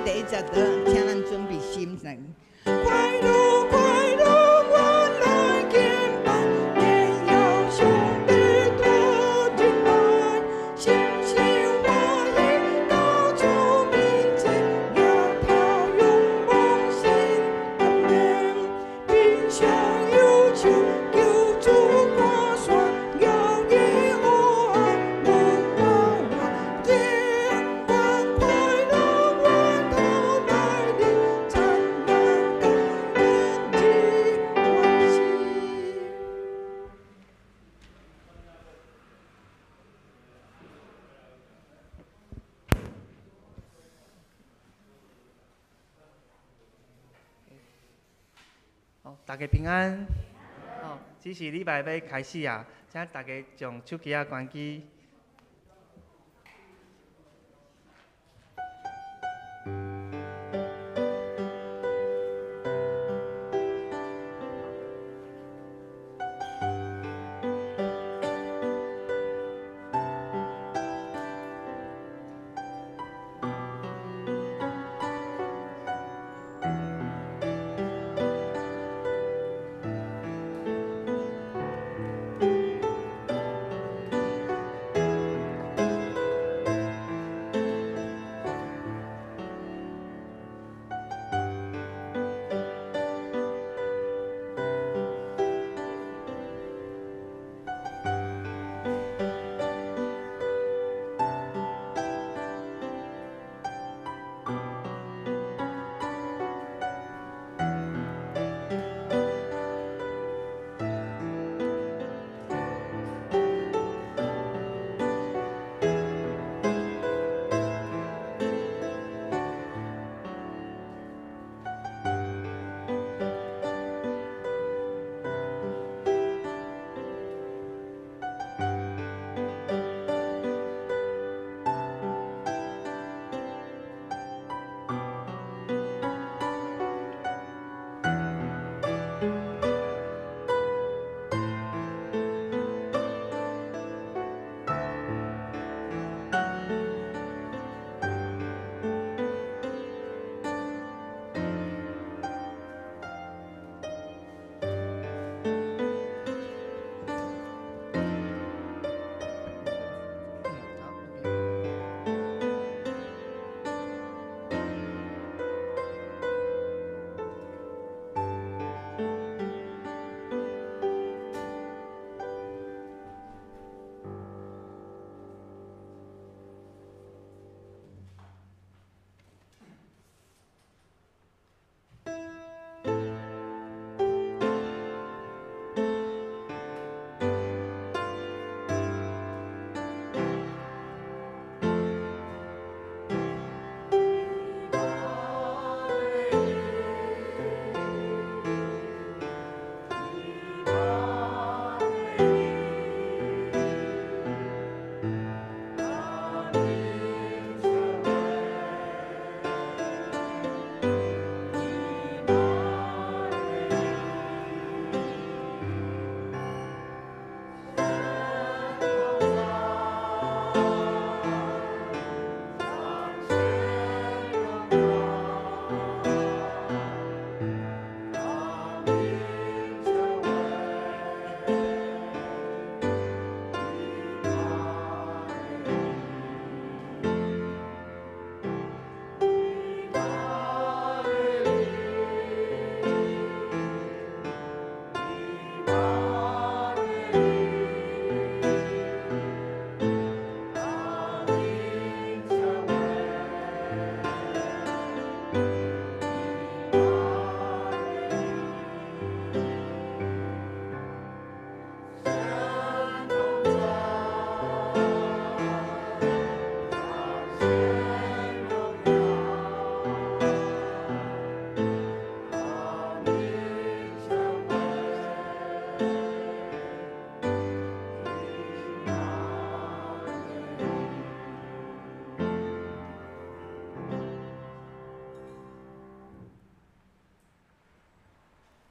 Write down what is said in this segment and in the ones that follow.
第一節，請咱準備心。快樂快樂，我來敬拜，榮耀上帝大仁愛，心心歡喜到主面前，額頭仰望神阿們，貧上憂愁，求主看山，搖耶和華無包我，永遠快樂源頭來臨，燦爛感恩日歡喜。好，大家平安。好，這是禮拜欲開始啊，請大家將手機仔關機。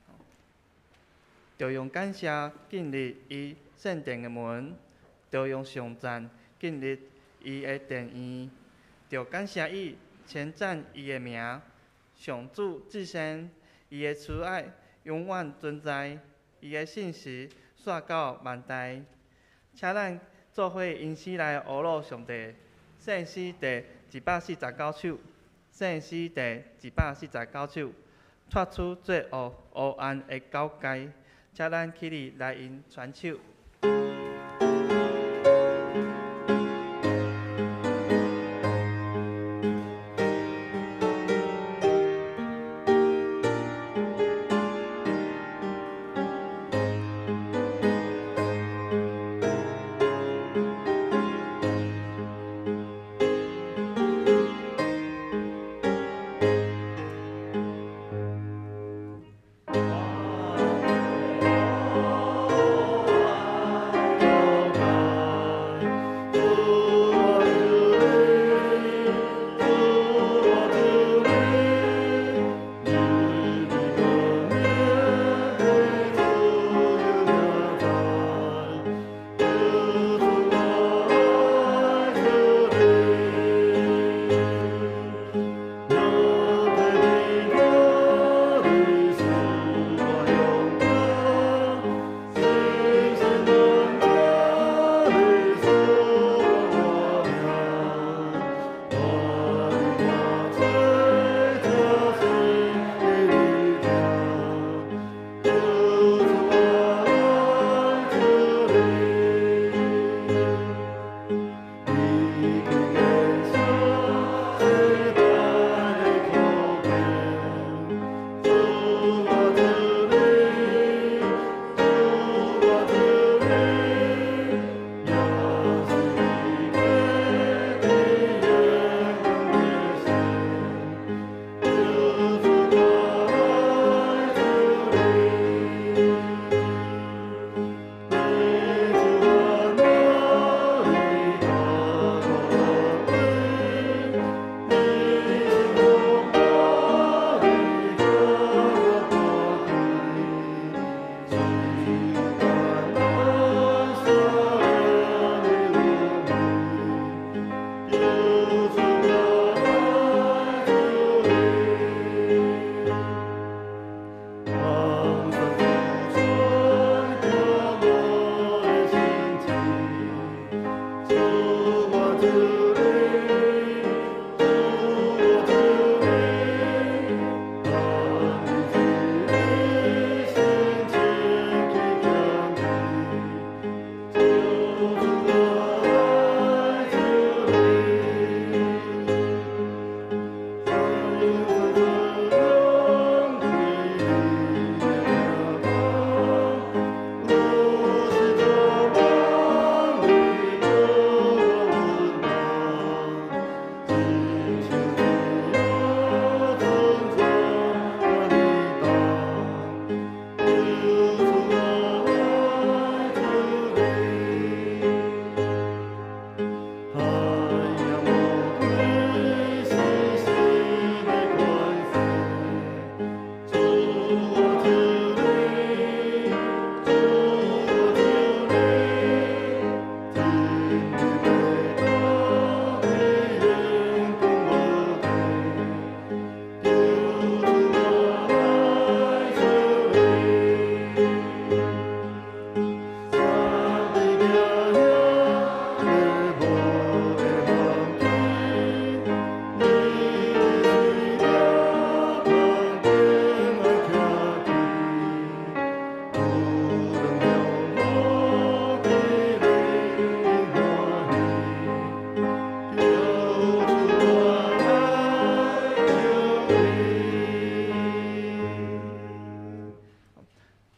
好，OK。著用感謝進入伊聖殿的門，著用頌讚進入伊的殿院，著感謝伊，稱讚伊的名，上主至聖，伊的慈愛永遠存在，伊的信實紲到萬代。請咱做伙吟詩來呵咾上帝。聖詩第149首，聖詩第149首，脫出罪惡黑暗的交界，請咱起立來因傳手。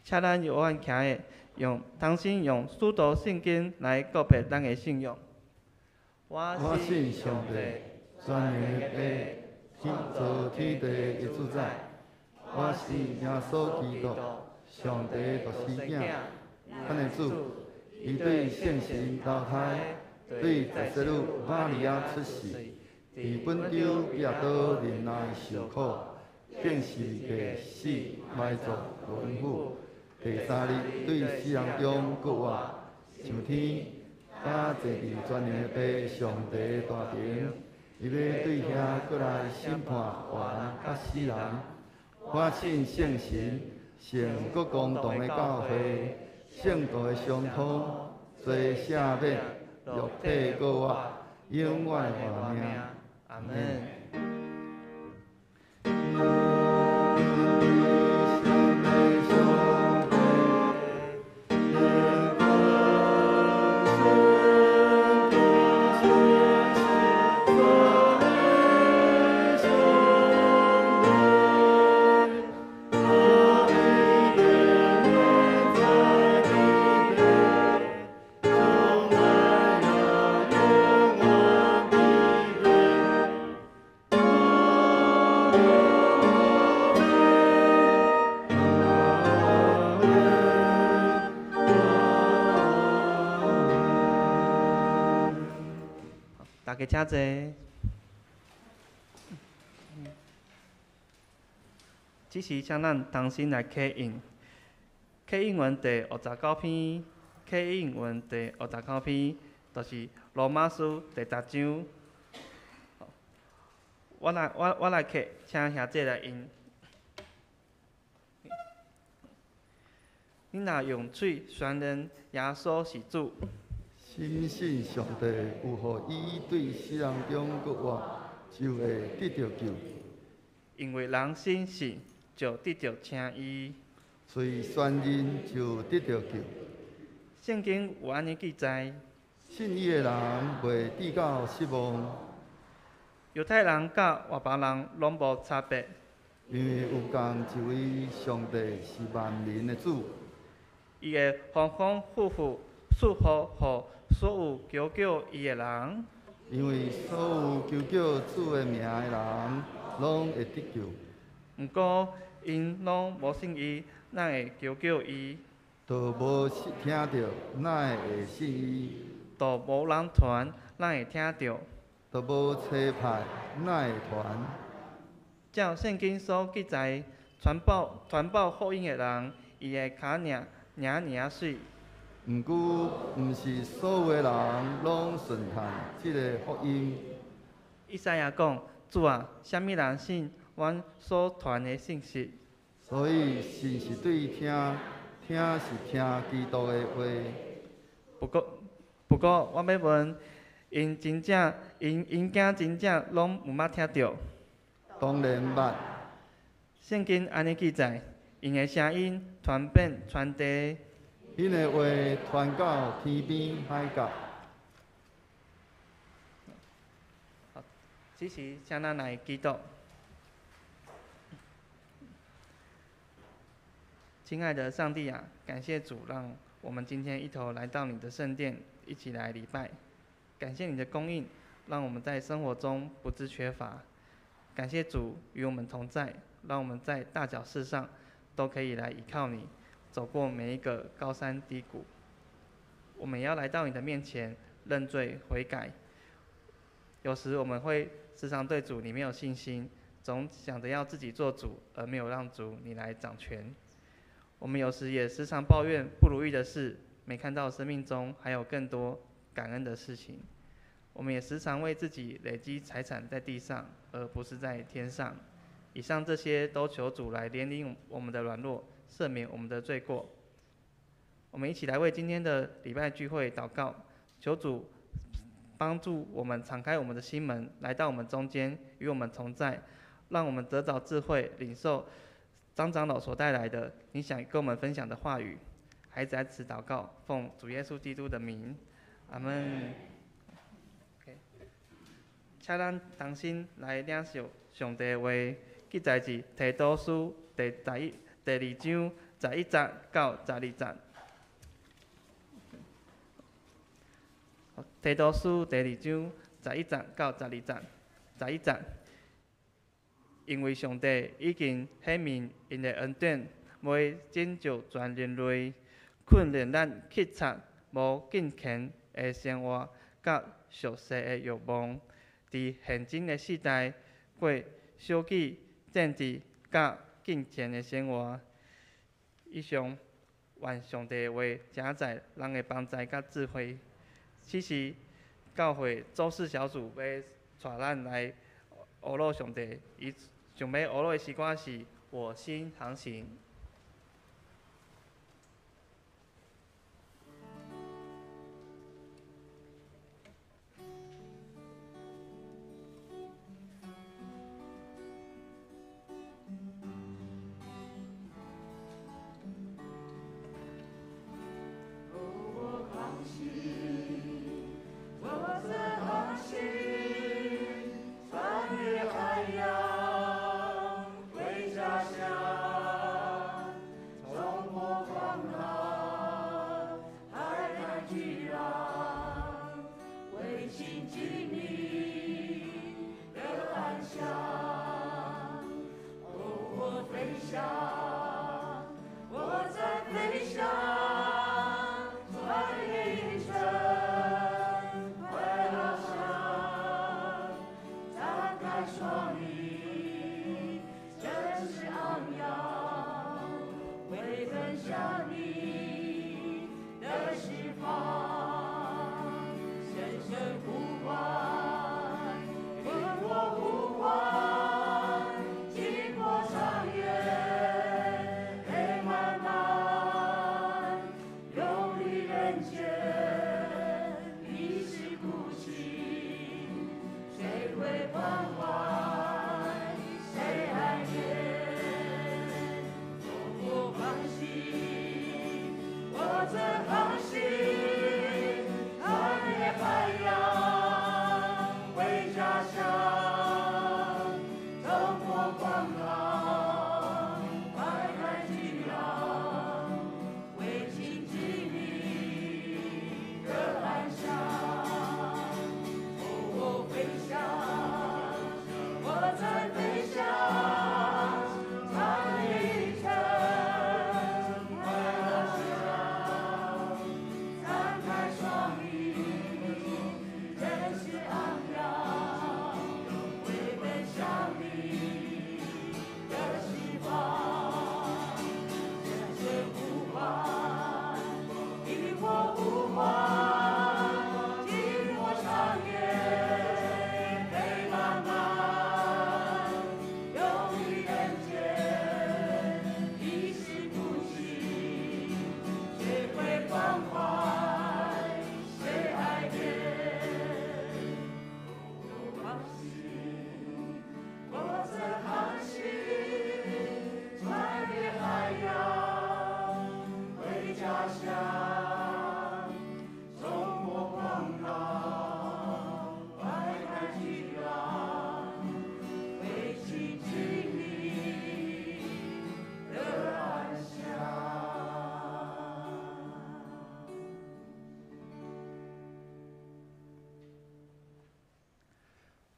請咱有按徛的，用同心用使徒信經來告白咱的信仰。我信上帝，全能的父，創造天地的主宰。我信耶穌基督，上帝獨生囝，咱的主。伊對聖神投胎，對十聖女瑪利亞出世，佇本丟彼拉多忍耐受苦，釘十字架死埋葬落陰府。第三日對死人中復活，上天，佮坐佇全能的父上帝大爿。伊欲對遐閣來審判活人佮死人。我信聖神，聖閣公同的教會，聖徒的相通，罪赦免，肉體閣活，永遠的活命。阿門。大家請坐。這時請咱同心來啟應，啟應文第59篇，啟應文第五十九篇，就是羅馬書第十章。我來啟，請兄弟來應。你若用喙宣認耶穌是主，深信上帝有予伊對死人中閣活，就會得著救。因為人心信，就得著稱義。喙宣認就得著救。聖經有按呢記載：信伊的人袂致到失望。猶太人佮外邦人攏無差別。因為有仝一位上帝是萬民的主。伊會豐豐富富賜福予所有求叫伊的人。因為所有求叫主的名的人，攏會得救。毋過，𪜶攏無信伊，哪會求叫伊？都無聽著，哪會信伊？都無人傳，哪會聽著？都無差派，哪會傳？照聖經所記載，傳報福音的人，伊的跤領爾爾仔媠。毋過，毋是所有的人攏順從這个福音。以賽亞講：主啊，啥物人信阮所傳的信息？所以信是對聽，聽是聽基督的話。不過，我欲問，𪜶真正，𪜶敢真正攏毋捌聽著？當然捌。聖經按呢記載，𪜶的聲音傳遍全地。𪜶的話傳到天邊海角。好，此時請咱來祈禱。親愛的上帝啊，感謝主，讓我們今天一同來到你的聖殿，一起來禮拜。感謝你的供應，讓我們在生活中不致缺乏。感謝主與我們同在，讓我們在大小事上都可以來依靠你，走過每一個高山低谷。我們也要來到你的面前認罪悔改。有時我們會時常對主你沒有信心，總想著要自己做主，而沒有讓主你來掌權。我們有時也時常抱怨不如意的事，沒看到生命中還有更多感恩的事情。我們也時常為自己累積財產在地上，而不是在天上。以上這些都求主來憐憫我們的軟弱，赦免我們的罪過。我們一起來為今天的禮拜聚會禱告，求主幫助我們敞開我們的心門，來到我們中間，與我們同在，讓我們得著智慧，領受張長老所帶來的你想跟我們分享的話語。孩子在此禱告，奉主耶穌基督的名，阿門。請咱同心來領受上帝的話，記載佇提多書第二章11節到12節。提多書第二章11節到12節，11節。因為上帝已經顯明𪜶的恩典，欲拯救全人類，訓練咱去拆無敬虔的生活，佮俗世的欲望。佇現今的世代，過小氣、政治佮敬虔的生活。以上，願上帝的話誠在人的幫助佮智慧。此時，教會周四小組欲帶咱來呵咾上帝。伊想欲呵咾的詩歌是《我心航行》。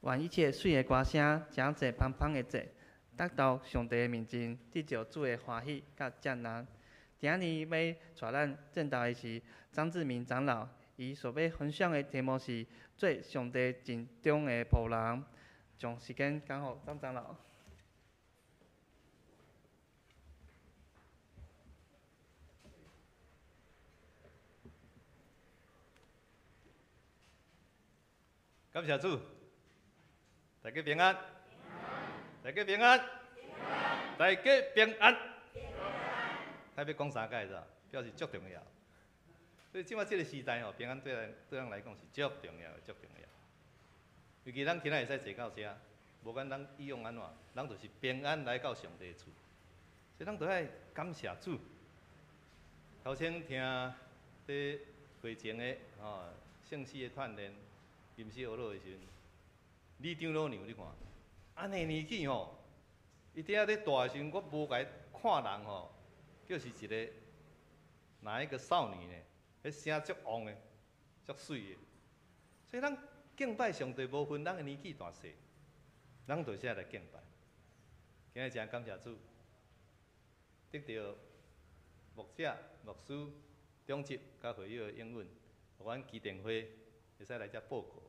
願一切媠的歌聲，誠濟芳芳的祭，達到上帝的面前，得著主的歡喜佮接納。今仔日欲帶咱證道的是張志明長老，伊所欲分享的題目是做上帝盡忠的僕人。將時間交予張長老。感謝主，大家平安，大家平安，大家平安。特別講三擺，表示足重要。所以這擺這个時代吼，平安對咱對咱來講是足重要的，足重要。尤其咱今仔會使坐到遮，無管咱以往按怎，咱就是平安來到上帝厝，所以咱都愛感謝主。頭先聽佇會前的吼聖詩的鍛鍊。臨時學落的時陣，李長老娘你看，按呢年紀吼，伊伫遐咧大的時陣，我無共伊看人吼，就是一个哪一个少女呢？彼聲足旺的，足媠的。所以咱敬拜上帝無分咱的年紀大細，咱就是愛來敬拜。今日誠感謝主，得著牧者、牧師、長執佮會友的應允，予阮基甸會會使來遮報告，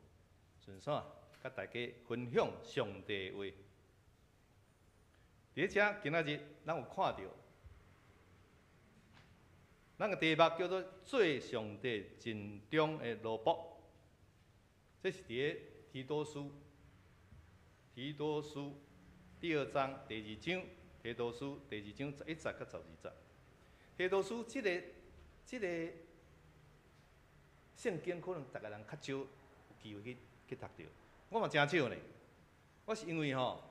順紲佮大家分享上帝的話。佇遮今仔日，咱有看著，咱个題目叫做“做上帝盡忠的奴僕”，這是佇咧提多書提多書第二章第二章，提多書第二章11節到12節。提多書這個聖經可能逐个人較少有機會去讀著，我嘛誠少呢。我是因為吼，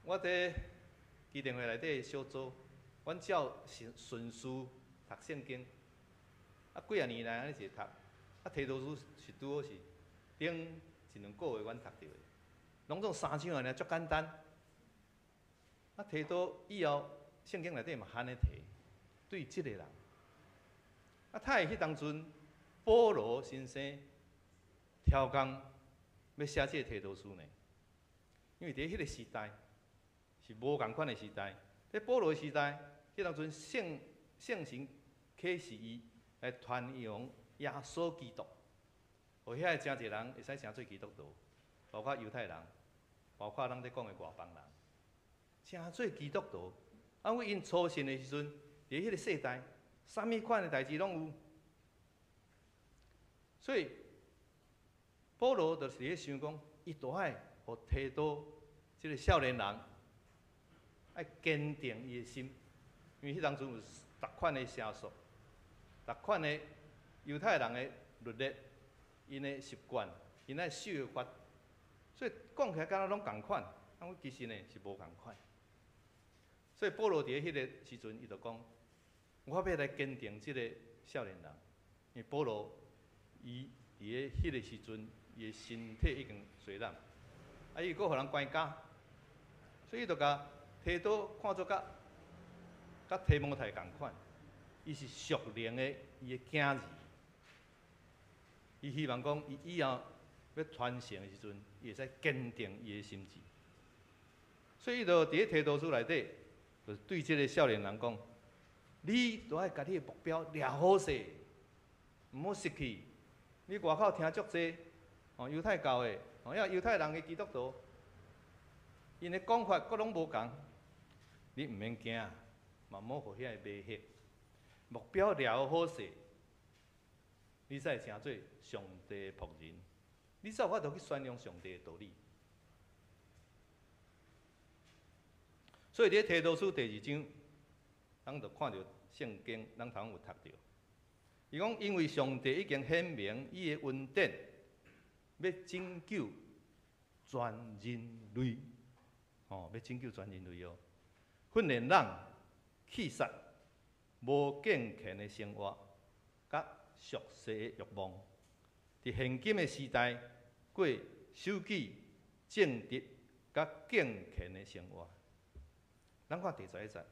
我佇基甸會內底小組，阮照順順序讀聖經，啊幾若年來按呢一直讀，啊提多書是拄好是頂一兩個月阮讀著的，攏總三章按呢足簡單。啊提多以後聖經內底嘛按呢提，對這个人，啊他會彼當陣保羅先生挑工欲寫這个提多書呢，因為佇彼个時代是無仝款的時代，佇保羅時代，彼當陣聖神啟示伊來傳揚耶穌基督，予遐個誠濟人會使成做基督徒，包括猶太人，包括咱咧講的外邦人，成做基督徒。啊，為𪜶初信的時陣，佇彼个世代，啥物款的代誌攏有。所以保羅就是咧想講，伊都愛予提多這个少年人，愛堅定伊的心，因為彼當陣有逐款的邪術，逐款的猶太人的律例，𪜶的習慣，𪜶愛守的法，所以講起來敢若攏仝款，但其實呢是無仝款。所以保羅佇彼个時陣，伊就講：我欲來堅定這个少年人，因為保羅伊佇彼个時陣，伊的身體已經衰老，啊，伊閣予人關監，所以伊就共提多看做佮提摩太仝款，伊是屬靈的伊的囝兒，伊希望講伊以後欲傳承的時陣，伊會使堅定伊的心志。所以伊就佇咧提多書內底，就對這个少年人講：你都愛共你的目標掠好勢，毋好失去。你外口聽足濟，哦，猶太教的，哦，抑猶太人的基督徒，𪜶的講法閣攏無仝，你毋免驚，嘛莫予遐个迷惑。目標掠好勢，你才會成做上帝僕人，你才有法度去宣揚上帝的道理。所以佇提多書第二章，咱就看著聖經，咱頭有讀著。伊講，因為上帝已經顯明伊的恩典，欲拯救全人類，哦，欲拯救全人類哦，訓練咱棄殺無敬虔的生活，佮俗世的欲望，佇現今的時代過守己正直佮敬虔的生活。咱看第11節，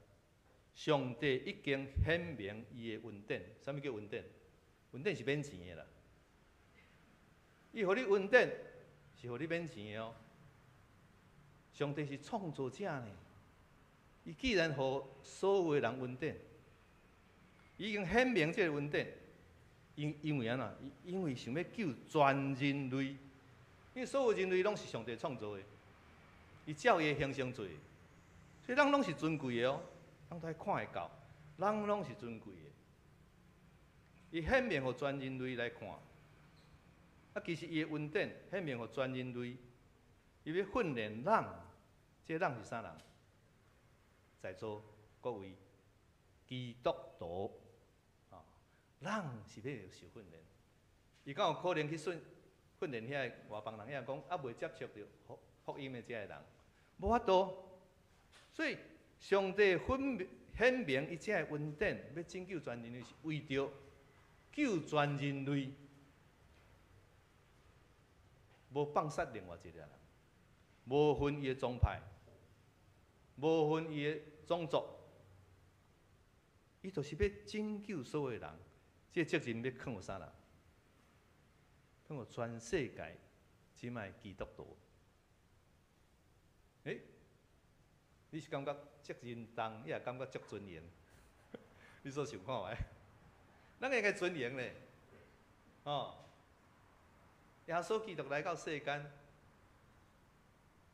上帝已經顯明伊的恩典。啥物叫恩典？恩典是免錢的啦。伊予你恩典是予你免錢的哦。上帝是創造者呢，伊既然予所有的人恩典，伊已經顯明這個恩典，因為按怎？因為想欲救全人類，因為所有人類攏是上帝創造的，伊照伊的形象做的。所以咱攏是尊貴的哦，咱都愛看會到，咱攏是尊貴的。伊顯明予全人類來看，啊，其實伊的恩典顯明予全人類，伊欲訓練咱，這個咱是啥人？在座各位基督徒啊，咱是欲受訓練。伊敢有可能去訓練遐个外邦人？遐講猶未接觸著福音的這个人，無法度。所以，上帝顯明伊這个恩典，欲拯救全人類，是為著救全人類，無放殺另外一个人，無分伊的宗派，無分伊的種族，伊就是欲拯救所有的人。這個責任欲囥予啥人？囥予全世界這擺基督徒。欸，你是感覺責任重，抑是感覺足尊榮？你所想看覓？咱應該尊榮咧，哦！耶穌基督來到世間，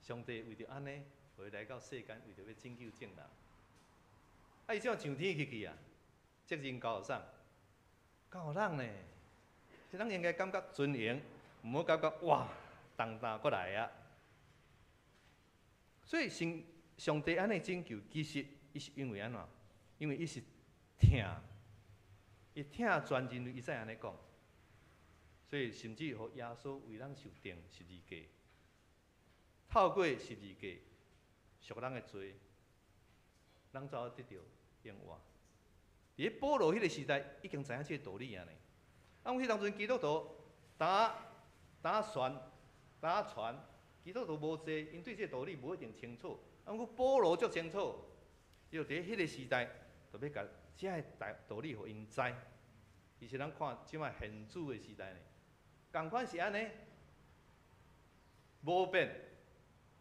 上帝為著按呢，予伊來到世間，為著欲拯救眾人。啊，伊怎上天去啊？責任交予啥？交予咱呢？咱應該感覺尊榮，毋好感覺哇，重擔閣來啊！所以上上帝按呢拯救，其實伊是因為按怎？因為伊是疼，伊疼全人類，伊才按呢講。所以甚至予耶穌為咱受釘十字架，透過十字架贖咱的罪，咱才會得著永活。佇咧保羅彼個時代，已經知影這個道理啊呢。啊，彼當陣基督徒打打船打船，基督徒無濟，𪜶對這個道理無一定清楚。啊，毋過保羅足清楚，伊就佇彼個時代，就欲共這个大道理予𪜶知。其實咱看這擺現主的時代呢，仝款是按呢，無變。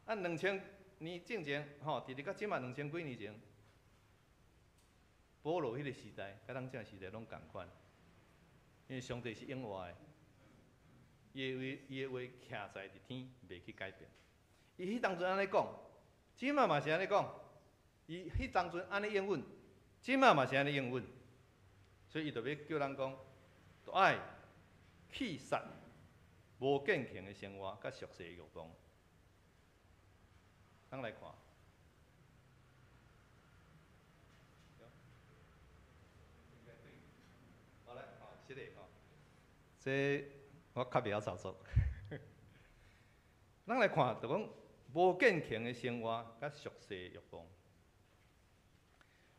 啊，2000年進前，吼，直直到這擺2000幾年前，保羅彼個時代，佮咱這個時代攏仝款。因為上帝是永活的，伊的話徛在佇天，袂去改變。伊彼當陣按呢講，這擺嘛是按呢講。伊彼當陣按呢應允，這擺嘛是按呢應允。所以伊就欲叫人講，著愛棄殺無敬虔的生活，佮俗世的欲望。咱來看。好來，吼，這個吼，這我較袂曉操作。咱來看，就講無敬虔的生活，佮俗世的欲望。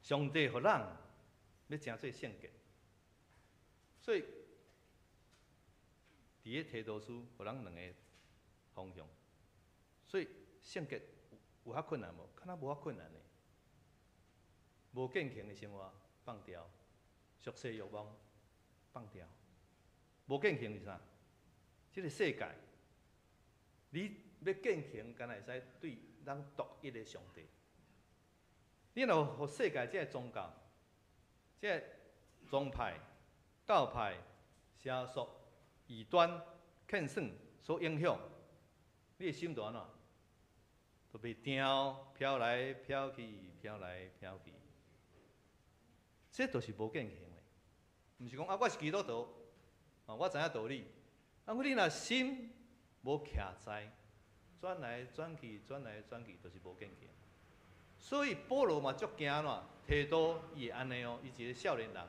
上帝予咱欲成做聖潔，所以佇咧提多書予咱兩個方向。所以聖潔有較困難無？敢若無較困難呢。無敬虔的生活放掉，俗世欲望放掉。無敬虔是啥？這個世界，你欲敬虔，敢若會使對咱獨一的上帝。你若予世界這个宗教、這个宗派、教派、邪術、異端、騙算所影響，你的心就按怎？就袂定，飄來飄去，飄來飄去。這就是無敬虔的，毋是講啊，我是基督徒，啊，我知影道理。啊，你若心無徛在，轉來轉去，轉來轉去，就是無敬虔。所以保羅嘛足驚按怎？提多伊會按呢哦，伊一個少年人。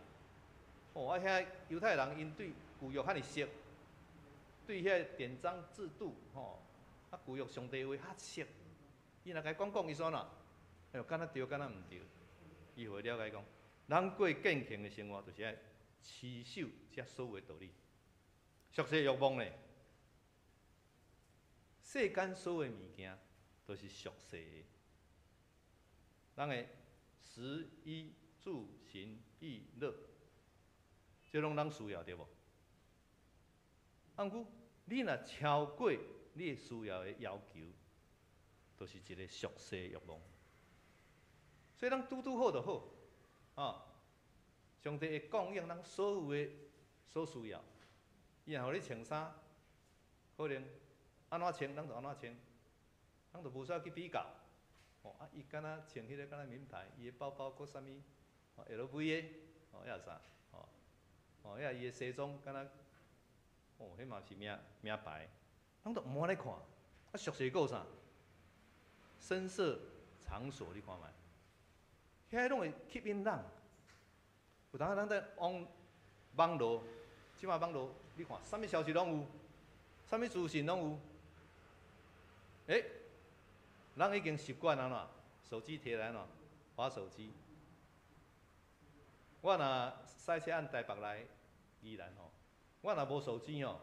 哦，啊遐猶太人𪜶對舊約遐爾熟，對遐個典章制度，吼，啊舊約上帝話較熟。伊若共伊講講，伊煞怎？哎喲，敢若對，敢若毋對。伊會了解講，人過敬虔的生活，就是愛持守這所有的道理。俗世欲望咧，世間所有的物件，都是俗世的。咱的食衣住行娛樂，這攏咱需要對無？啊，毋過你若超過你的需要的要求，就是一個俗世欲望。所以咱拄拄好就好，啊！上帝會供應咱所有的所需要。伊若予你穿衫，可能按怎穿，咱就按怎穿，咱就無需要去比較。哦，啊，伊敢若穿彼个敢若名牌，伊的包包閣啥物？哦，LV 的，哦，抑啥？哦，哦，抑伊的西裝敢若，哦，彼嘛是名名牌，咱都毋按呢看。啊，俗世閣有啥？聲色場所，你看覓？遐攏會吸引人。有當咱在往網路，這擺網路，你看，啥物消息攏有，啥物資訊攏有。欸，人已經習慣按怎？手機提來按怎？滑手機。我若駛車按台北來宜蘭吼，我若無手機吼，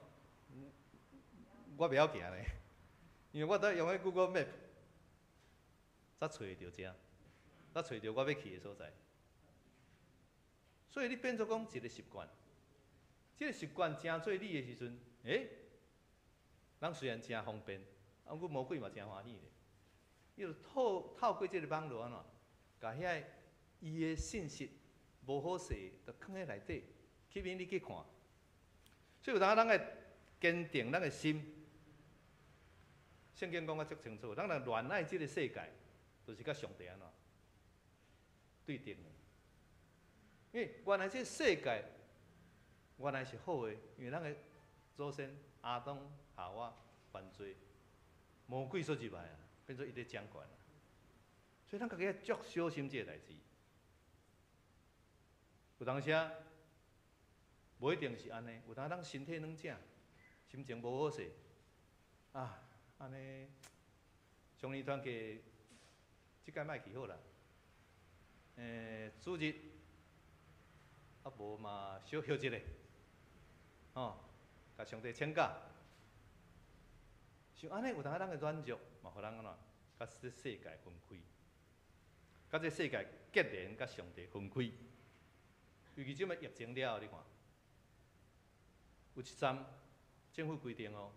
我袂曉行咧，因為我都用彼 Google Map，才揣會著遮，才揣著我欲去的所在。所以你變做講一個習慣，這個習慣成做你的時陣，欸，人雖然誠方便，啊，毋過魔鬼嘛誠歡喜咧。伊就透透過這個網路按怎，共遐伊的信息無好勢，就囥佇內底，吸引你去看。所以有當咱愛堅定咱的心。聖經講甲足清楚，咱若戀愛這個世界，就是佮上帝按怎對定的。因為原來這個世界原來是好的，因為咱的祖先亞當、夏娃犯罪，魔鬼所入來啊，變做伊咧掌權。所以咱家己愛足小心這个代誌。有當時啊，無一定是按呢，有當咱身體軟正，心情無好勢，啊，按呢，上年團契，這擺莫去好啦。主日，啊無嘛小歇一下，吼，共上帝請假。像按呢，有當咱的軟弱，嘛予咱按怎，佮這世界分開，佮這世界結連，佮上帝分開。尤其這擺疫情了後，你看，有一站政府規定哦，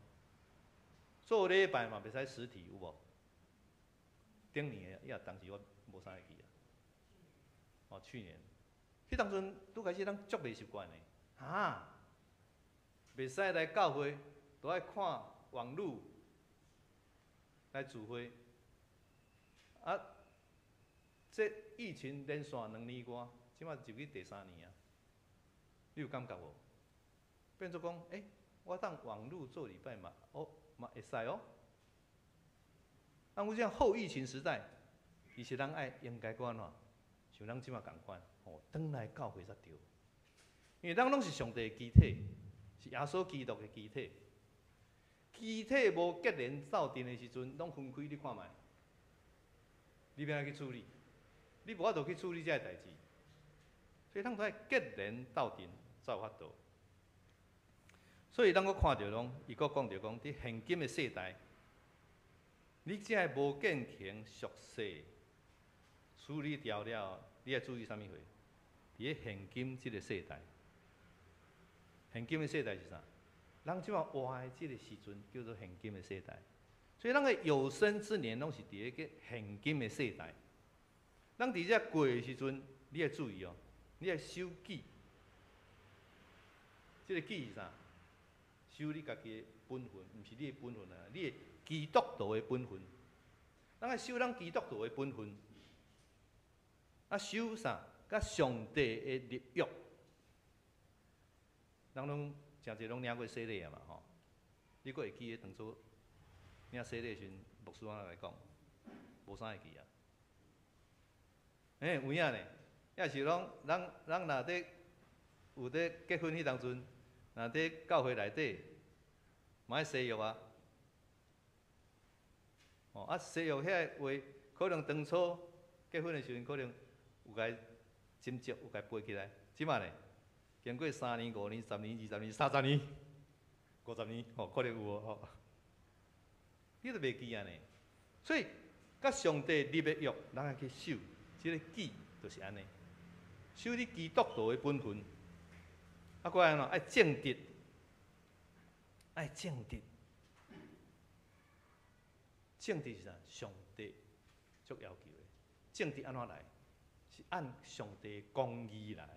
做禮拜嘛袂使實體，有無？頂年的，也當時我無啥會記啊。哦，去年，彼當陣拄開始，咱足袂習慣的，哈，袂使來教會，都愛看網路來聚會。啊，這疫情連續2年外，這擺入去第三年啊，你有感覺無？變做講，我當網路做禮拜嘛，哦，嘛會使哦。啊，我這樣後疫情時代，其實咱愛應該閣按怎？像咱這擺仝款，吼，轉來教會才對。因為咱攏是上帝的肢體，是耶穌基督的肢體。肢體無結連鬥陣的時陣，攏分開，你看覓？你欲按怎去處理？你無法度去處理這个代誌，所以咱都愛結連鬥陣才有法度。所以咱閣看著講，伊閣講著講，佇現今的世代，你這个無敬虔俗世處理掉了，你愛注意啥物貨？佇咧現今這个世代，現今的世代是啥？人這擺活的這个時陣叫做現今的世代，所以咱的有生之年攏是佇咧個現今的世代。咱佇遮過的時陣，你愛注意哦，你愛守己。這个己是啥？守你家己的本分，毋是你的本分啊，你的基督徒的本分。咱愛守咱基督徒的本分。啊，守啥？佮上帝的立約。人攏誠濟攏領過洗禮啊嘛吼。你閣會記得當初領洗禮的時陣，牧師按怎來講？無啥會記啊。有影呢？抑是講，人若佇有佇結婚彼當陣，若佇教會內底，嘛愛誓約啊。哦，啊誓約遐個話，可能當初結婚的時陣，可能有共斟酌，有共背起來。這擺呢，經過3年、5年、10年、20年、30年、50年，吼，可能有哦，吼。你都袂記啊呢？所以，佮上帝立的約，咱愛去守，這个己就是按呢，守你基督徒的本分。啊，閣按怎？愛正直，愛正直。正直是啥？上帝足要求的。正直按怎來？是按上帝公義來。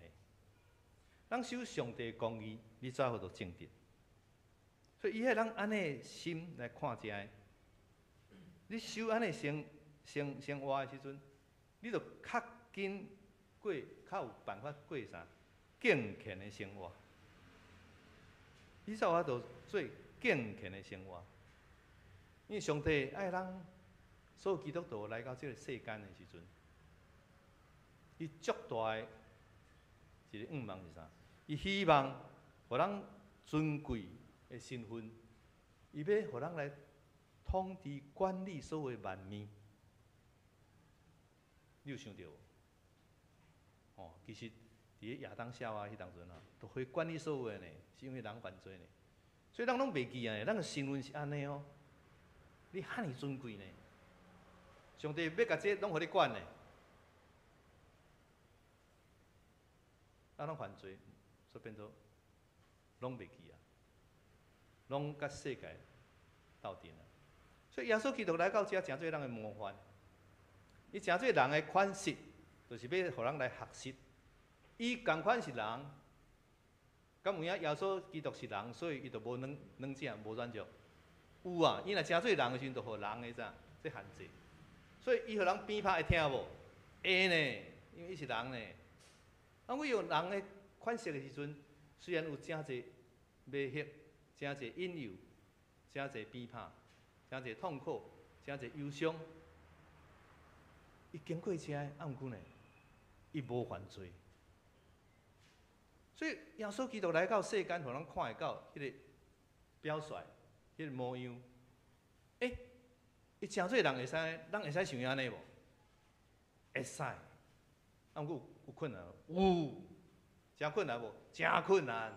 咱守上帝公義，你才好做正直。所以伊愛咱按呢心來看這个。你守按呢生活的時陣，你就較緊過，較有辦法過啥敬虔的生活。你才有法度做敬虔的生活。因為上帝愛咱所有基督徒來到這個世間的時陣，伊足大的一個願望是啥？伊希望予咱尊貴的身份，伊欲予咱來統治管理所有的萬物。你有想著無？哦，其實佇咧亞當夏娃彼當陣啊，都會管理所有的呢，是因為人犯罪呢。所以咱攏袂記啊，咱的身份是按呢哦。你遐爾尊貴呢？上帝欲共這攏予你管呢？啊，攏犯罪，所以變做攏袂記啊，攏佮世界鬥陣啊。所以耶穌基督來到遮，成做人的模範。伊成做人的款式，就是欲予人來學習。伊仝款是人，敢有影耶穌基督是人，所以伊就無軟軟正，無軟弱。有啊，伊若成做人的時陣，就予人的啥這限制。所以伊予人鞭拍會疼無？會呢，因為伊是人呢。啊，我用人的款式的時陣，雖然有誠濟迷惑、誠濟引誘、誠濟鞭拍、誠濟痛苦、誠濟憂傷，伊經過這，啊，毋過呢，伊無犯罪。所以耶穌基督來到世間，予咱看會到彼个表率、彼个模樣。欸，伊成做人會使，咱會使像伊按呢無？會使。啊，毋過有困難無？有，誠困難無？誠困難。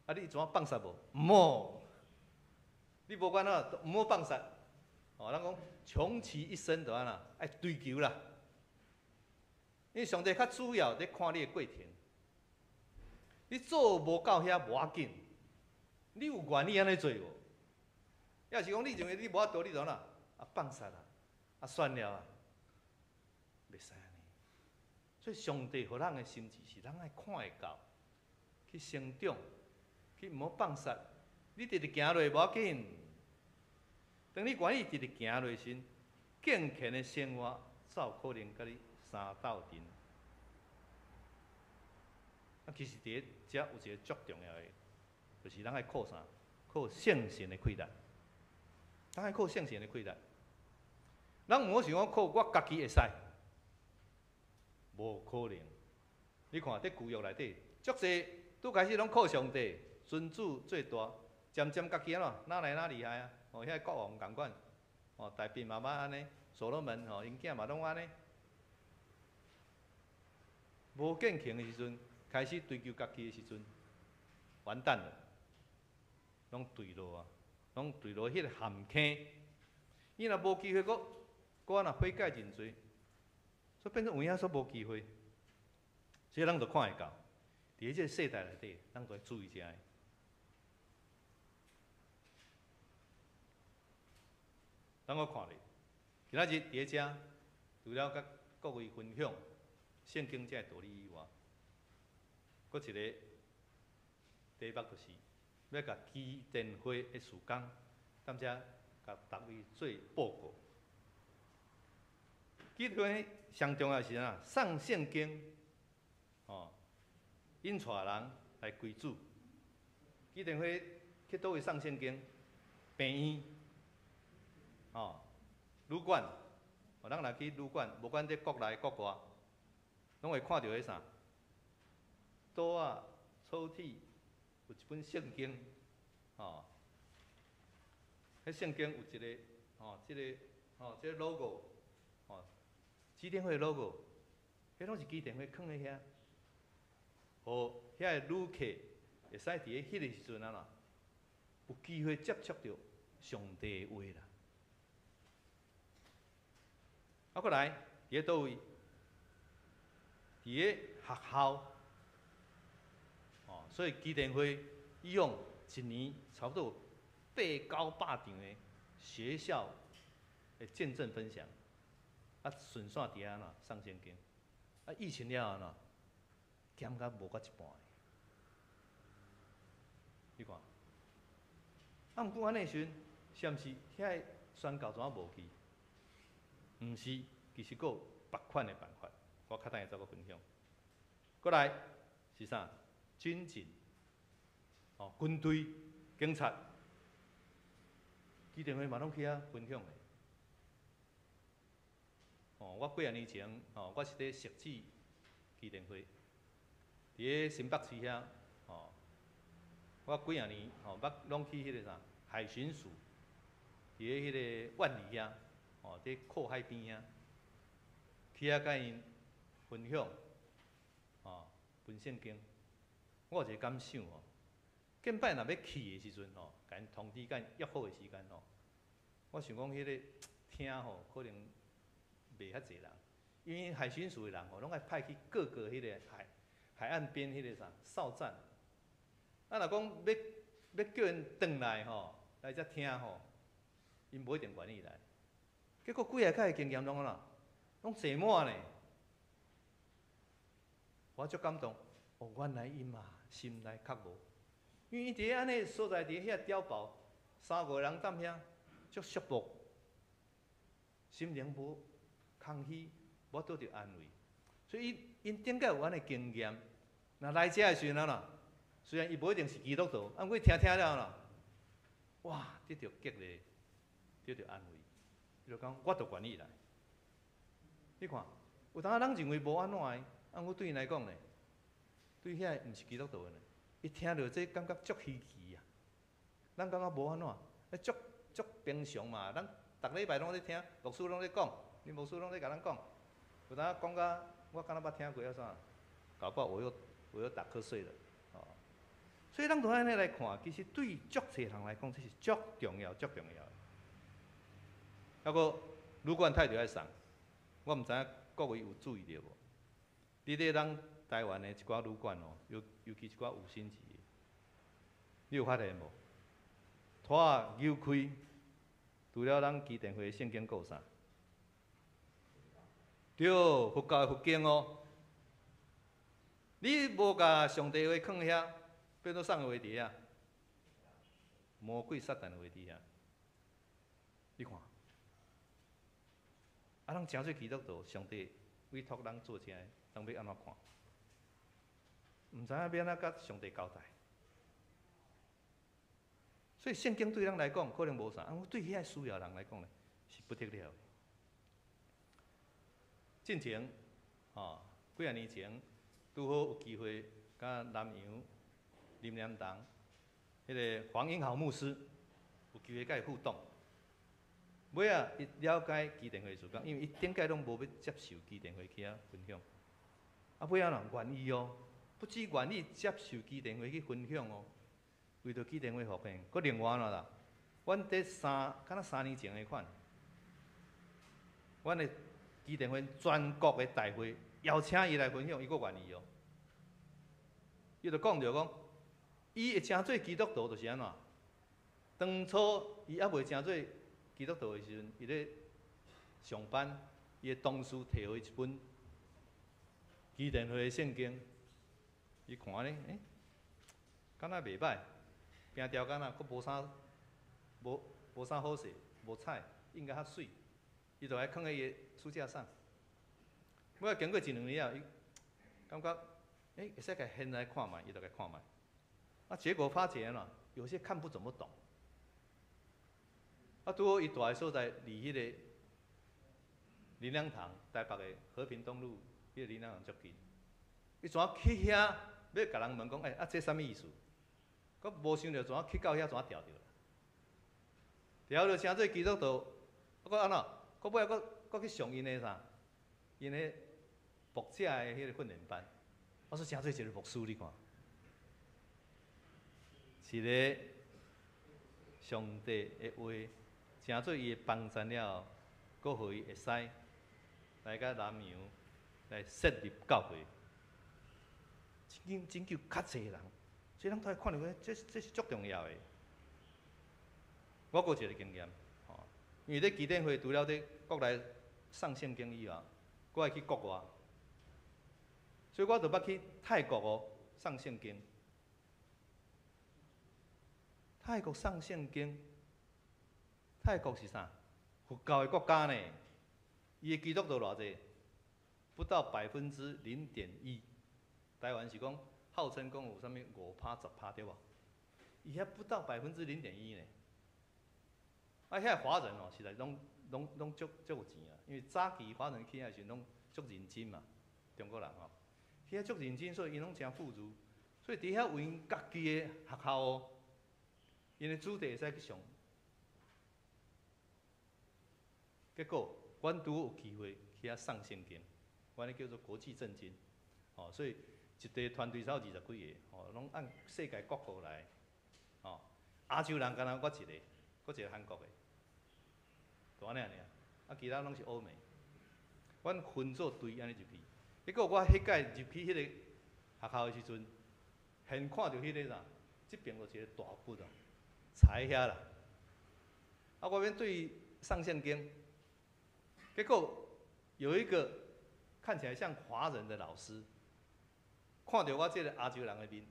啊，你怎啊放殺無？毋好。你無管怎，毋好放殺。哦，咱講窮其一生就按怎？愛追求啦。因為上帝較主要佇看你的過程。你做無到遐無要緊，你有願意按呢做無？抑是講你認為你無法度，你就按怎？啊，放殺啦，啊，算了啊，袂使按呢。所以上帝予咱的心志是，咱愛看會到，去成長，去毋好放殺。你直直行落無要緊，當你願意直直行落時，敬虔的生活才有可能佮你相鬥陣。啊，其實佇遮有一個足重要的，就是咱愛靠啥？靠聖神的氣力。咱愛靠聖神的氣力。咱毋好想講靠我家己會使，無可能。你看，佇舊約內底，足濟拄開始攏靠上帝，尊主最大，漸漸家己按怎，哪來哪厲害啊？哦，遐個國王仝款，哦，大衛嘛嘛按呢，所羅門吼，𪜶囝嘛攏按呢。無敬虔的時陣，開始追求家己的時陣，完蛋了，攏墜落啊，攏墜落彼個陷坑。伊若無機會閣閣按怎悔改認罪，所以變做有影煞無機會。所以咱就看會到，佇這個世代內底，咱就愛注意這个。咱閣看咧，今仔日佇遮，除了佮各位分享聖經這个道理以外，閣一个題目就是欲共基甸會的事工，踮遮共逐位做報告。基甸會上重要是啥？送聖經，吼，引帶人來歸主。基甸會去佗位送聖經？病院，吼，旅館，哦，咱若去旅館，無管佇國內國外，攏會看著彼啥？桌仔、抽屜有一本聖經，吼，彼聖經有一个，吼，這个，吼，這个 logo，吼，基甸會 logo，彼攏是基甸會囥佇遐，予遐个旅客會使佇咧彼个時陣按怎，有機會接觸著上帝的話啦。啊，閣來，佇咧佗位？佇咧學校。哦，所以基甸會以往一年差不多有八九百場的學校的見證分享，啊，順紲佇遐按怎送聖經，啊，疫情了後按怎減甲無到一半。你看，啊，毋過按呢時陣，是毋是遐个宣教怎啊無去？毋是，其實閣有別款的辦法，我較等下再閣分享。閣來是啥？軍警，哦，軍隊、警察，基甸會嘛攏去遐分享的。哦，我幾仔年前，哦，我是佇設置基甸會，佇咧新北市遐，哦，我幾仔年，哦，捌攏去彼个啥海巡署，佇咧彼個萬里遐，哦，佇靠海邊遐，去遐佮𪜶分享，哦，分聖經。我有一個感想哦，見擺若欲去的時陣吼，共𪜶通知、共𪜶約好的時間吼，我想講彼个廳吼可能袂遐濟人，因為海巡署的人吼，攏愛派去各個彼个海海岸邊彼个啥哨站。啊，若講欲欲叫𪜶轉來吼，來遮聽吼，𪜶無一定願意來。結果幾下擺的經驗攏按怎，攏坐滿呢。我足感動，哦，原來𪜶嘛心內較無，因為伊佇咧按呢所在，佇遐碉堡，三五個人踮遐，足束縛，心靈無空虛，無得著安慰，所以伊𪜶頂擺有按呢經驗，若來遮的時陣按怎，雖然伊無一定是基督徒，啊，毋過聽聽了啦，哇，得著激勵，得著安慰，伊就講我都願意來。你看，有當咱認為無按怎的，啊，我對𪜶來講呢，對遐個毋是基督徒的呢，伊聽著這感覺足稀奇啊。咱感覺無按怎，足足平常嘛。咱逐禮拜攏咧聽，牧師攏咧講，恁牧師攏咧共咱講。有當講甲我敢若捌聽過抑啥，搞不好我又打瞌睡了。哦，所以咱都按呢來看，其實對足濟人來講，這是足重要、足重要的。抑閣旅館太著愛送，我毋知影各位有注意著無？佇咧咱台灣的一寡旅館哦，尤其一寡五星級的，你有發現無？拖仔扭開，除了咱基甸會的聖經，閣有啥？對，佛教的佛經哦。你無共上帝話囥遐，變做啥的話佇遐？魔鬼撒旦的話佇遐。你看，啊，咱成做基督徒，上帝委託咱做這个，咱欲按怎看？毋知影欲按怎共上帝交代。所以聖經對咱來講可能無啥，啊，對遐需要人來講呢，是不得了的。進前，吼，幾仔年前，拄好有機會佮南洋林良堂彼个黃英豪牧師有機會佮伊互動。尾仔伊了解基甸會事工，因為伊頂擺攏無欲接受基甸會去遐分享。啊，尾仔人願意哦，不止願意接受基甸會去分享哦，為著基甸會復興。閣另外啦，阮佇三，敢若3年前的款，阮的基甸會全國的大會邀請伊來分享，伊閣願意哦。伊就講著講，伊會成做基督徒就是按怎？當初伊猶未成做基督徒的時陣，伊咧上班，伊的同事提予伊一本基甸會的聖經，伊看咧，欸，敢若袂䆀，邊條敢若閣無啥，無啥好勢，無彩，印甲較媠，伊就來囥佇伊的書架上。尾仔經過一兩年後，伊感覺，欸，會使共掀來看覓，伊就共看覓。啊，結果發覺啦，有些看不怎麼懂。啊，拄好伊蹛的所在離彼个靈糧堂，台北的和平東路彼个靈糧堂足近。伊怎去遐欲共人問講，欸，啊，這啥物意思？閣無想著怎去到遐怎調著啦？調著成做基督徒，啊，閣按怎？閣尾仔閣閣去上𪜶的啥？𪜶的牧者的彼个訓練班。我說成做一個牧師，你看，一个上帝的話，成做伊的幫贊了後，閣予伊會使來到南洋來設立教會，拯拯救較濟人，所以咱都愛看著講，這是足重要的。我閣有一個經驗，吼，因為咧基甸會除了佇國內送聖經以外，閣愛去國外，所以我就捌去泰國哦送聖經。泰國送聖經，泰國是啥？佛教的國家呢？伊的基督徒偌濟？不到0.1%。台灣是講號稱講有啥物5趴10趴對無？伊遐不到0.1%呢。啊，遐華人哦，實在攏足足有錢啊！因為早期華人去遐時陣攏足認真嘛，中國人吼，去遐足認真，所以𪜶攏誠富足。所以佇遐有𪜶家己的學校哦，𪜶的子弟會使去上。結果，阮拄好有機會去遐送聖經，阮彼叫做國際聖經，吼，所以一個團隊才有20幾个，吼，攏按世界各國來，吼，亞洲人敢若我一个，閣一個韓國的，就按呢爾，啊，其他攏是歐美。阮分做隊按呢入去，結果我彼擺入去彼个學校的時陣，現看著彼个啥，這邊就一個大佛啊，徛遐啦。啊，我欲對伊送聖經，結果有一個看起來像華人的老師，看著我這个亞洲人的面，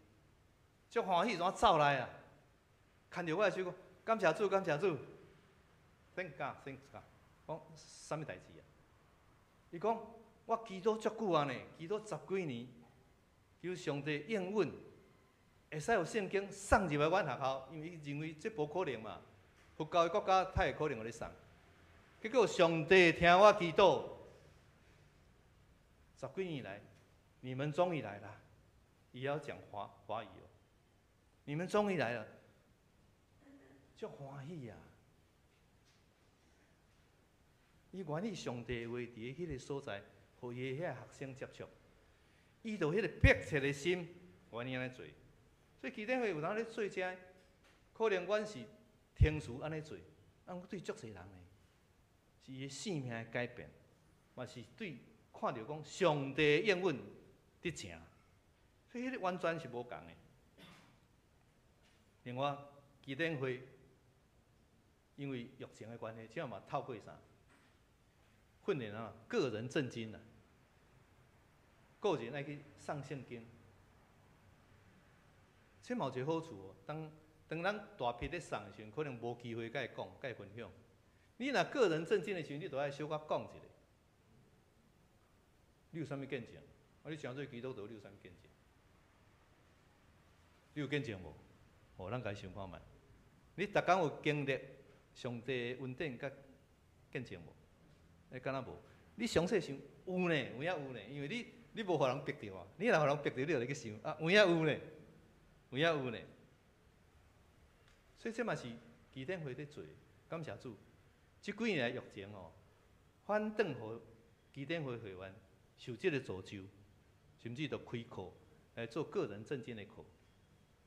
足歡喜，怎走來啊？牽著我的手講：感謝主，感謝主。Thank God，Thank God。講啥物代誌啊？伊講我祈禱足久啊呢，祈禱十幾年，求上帝應允，會使有聖經送入來阮學校，因為伊認為這無可能嘛，佛教的國家太會可能予你送。結果上帝聽我祈禱，十幾年來，你們終於來了，伊曉講華語哦。你們終於來了，足歡喜啊！伊願意上帝的話佇彼個所在，予伊的遐學生接觸，伊就彼個迫切的心，願意按呢做。所以祈禱會有當咧做這，可能阮是聽事按呢做，啊，毋過對足濟人呢，是伊的性命的改變，嘛是對看著講上帝的應允佇成，所以彼個完全是無仝的。另外，祈禱會因為疫情的關係，這嘛透過啥訓練啊？個人證經啊，個人愛去送聖經，這嘛有一個好處哦。當當咱大批咧送的時陣，可能無機會共伊講、共伊分享。你若個人證經的時陣，你就愛小可講一下。你有啥物見證？啊，你成做基督徒，你有啥物見證？你有見證無？哦，咱家己想看覓。你逐工有經歷上帝的恩典佮見證無？欸，敢若無？你詳細想有呢，有影有呢，因為你你無予人逼著啊。你若予人逼著，你就去想啊，有影有呢，有影有呢。所以這嘛是祈禱會咧做，感謝主。這幾年來疫情哦，反轉予祈禱會會員受這個詛咒，甚至就開課來做個人證經的課。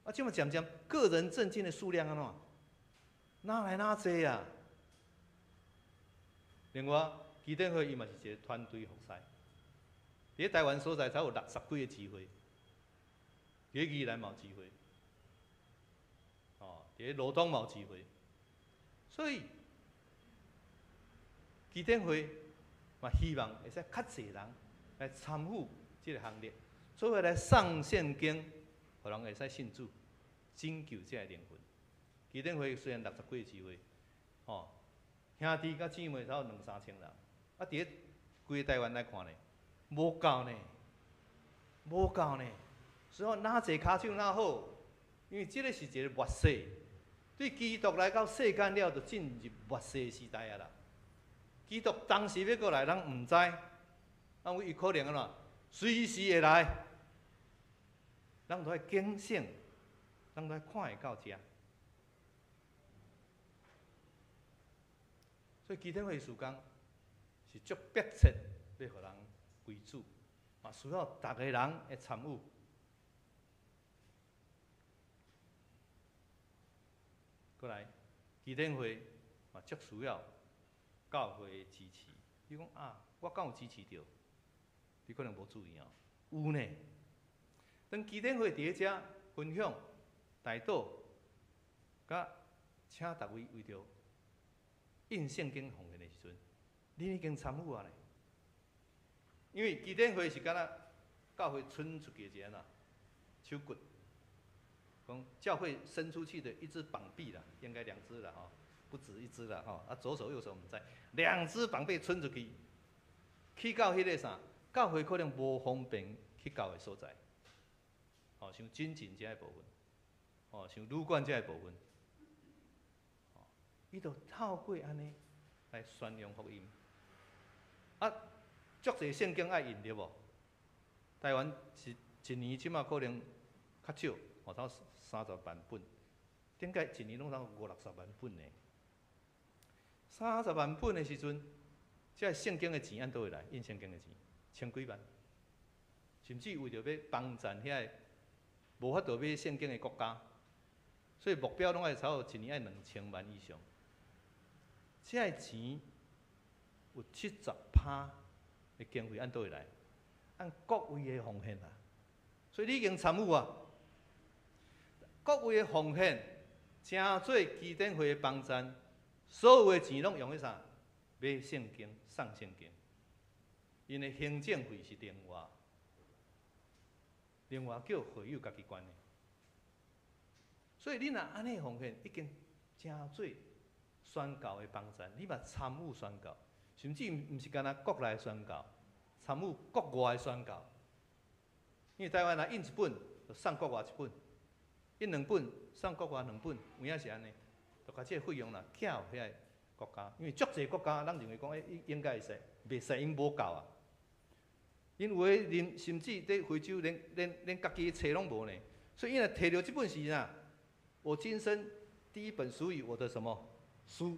啊，這麼漸漸個人證經的數量按怎？哪來哪濟啊？另外，祈禱會伊嘛是一個團隊服侍。佇台灣所在，才有六十幾個支會，佇宜蘭嘛有支會，哦，佇羅東嘛有支會，所以祈禱會嘛希望會使較濟人來參與這個行列，做伙來送聖經，予人會使信主，拯救這個靈魂。祈禱會雖然六十幾個支會，哦，兄弟佮姊妹才有兩三千人，啊，佇咧規个台灣來看呢，無夠呢，無夠呢。所以講，若濟跤手若好，因為這個是一個末世，對基督來到世間了，就進入末世時代啊啦。基督當時欲閣來，咱毋知，啊，伊可能按怎，隨時會來，咱都愛警醒，咱都愛看會到遮。所以祈禱會事工是足迫切，欲予人歸主，嘛需要逐个人的參與。閣來，祈禱會嘛足需要教會的支持。你講啊，我敢有支持著？你可能無注意哦，有呢。當祈禱會佇咧遮分享、代禱，佮請逐位為著印聖經奉獻的時陣，恁已經參與啊咧。因為祈禱會是敢若教會伸出去的一個按怎手骨，講教會伸出去的一隻膀臂啦，應該兩隻啦吼，不止一隻啦吼。啊，左手右手毋知，兩隻膀臂伸出去，去到彼個啥，教會可能無方便去到的所在，吼，像軍警這个部分，吼，像旅館這个部分，吼，伊就透過按呢來宣揚福音。啊，足濟聖經愛印對無？台灣一一年這馬可能較少，吼，才30萬本，頂擺一年攏通五六十萬本呢。30萬本的時陣，這個聖經的錢按佗位來？印聖經的錢，千幾萬，甚至為著欲幫贊遐個無法度買聖經的國家，所以目標攏愛差不多一年愛2000萬以上。這個錢有70%的經費按佗位來？按各位的奉獻啊，所以你已經參與啊。各位的奉獻，成做祈禱會的幫贊，所有的錢攏用去啥？買聖經、送聖經。𪜶的行政費是另外，另外叫會友家己管的。所以你若按呢奉獻，已經成做宣教的幫贊，你嘛參與宣教，甚至毋是干焦國內宣教，參與國外宣教。因為台灣若印一本，就送國外一本；印兩本，送國外兩本，有影是按呢，就共這個費用啦，寄予遐个國家。因為足濟國家，咱認為講，欸，應該會使，袂使，𪜶無夠啊。𪜶有的连甚至佇非洲連家己的冊攏無呢，所以𪜶若提著這本是啥？我今生第一本屬於我的什麼書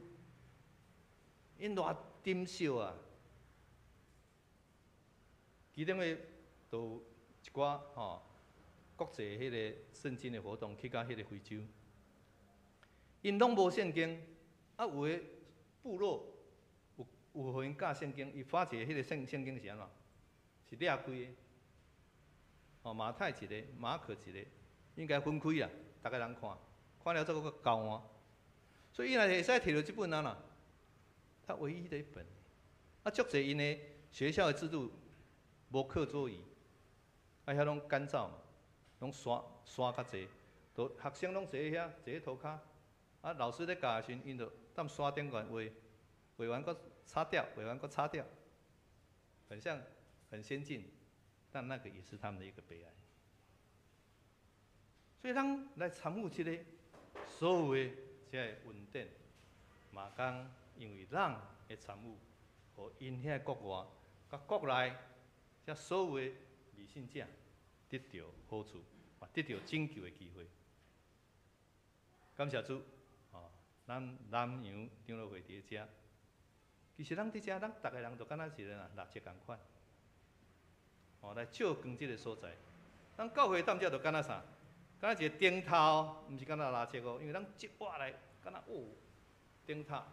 ？𪜶偌珍惜啊！其中的就有一寡吼國際彼个聖經的活動去到彼个非洲，𪜶攏無聖經，啊有的部落有予𪜶教聖經，伊發一个彼个聖經是按怎？是裂開的，哦，馬太一個，馬可一個，應該分開啊，逐个人看，看了之後閣交換，所以伊若會使提著這本啊啦，他唯一的一本，啊，足濟𪜶的學校的制度無課桌椅，啊遐攏乾燥嘛，攏沙沙較濟，都學生攏坐佇遐，坐佇塗跤，啊，老師咧教的時陣，𪜶就踮沙頂懸畫，畫完閣擦掉，畫完閣擦掉，很像很先進，但那個也是他們的一個悲哀。所以咱來參與這個所有的這个恩典，嘛講因為咱的參與，予𪜶遐國外、佮國內這所有的未信者得著好處，嘛得著拯救的機會。感謝主，哦，咱南洋長老會佇遮，其實咱佇遮，咱逐个人都敢若一个蠟燭仝款，哦，來照光這个所在。咱教會踮遮就敢若啥？敢若一个燈塔哦，毋是敢若蠟燭哦，因為咱一挖來，敢若哦，燈塔，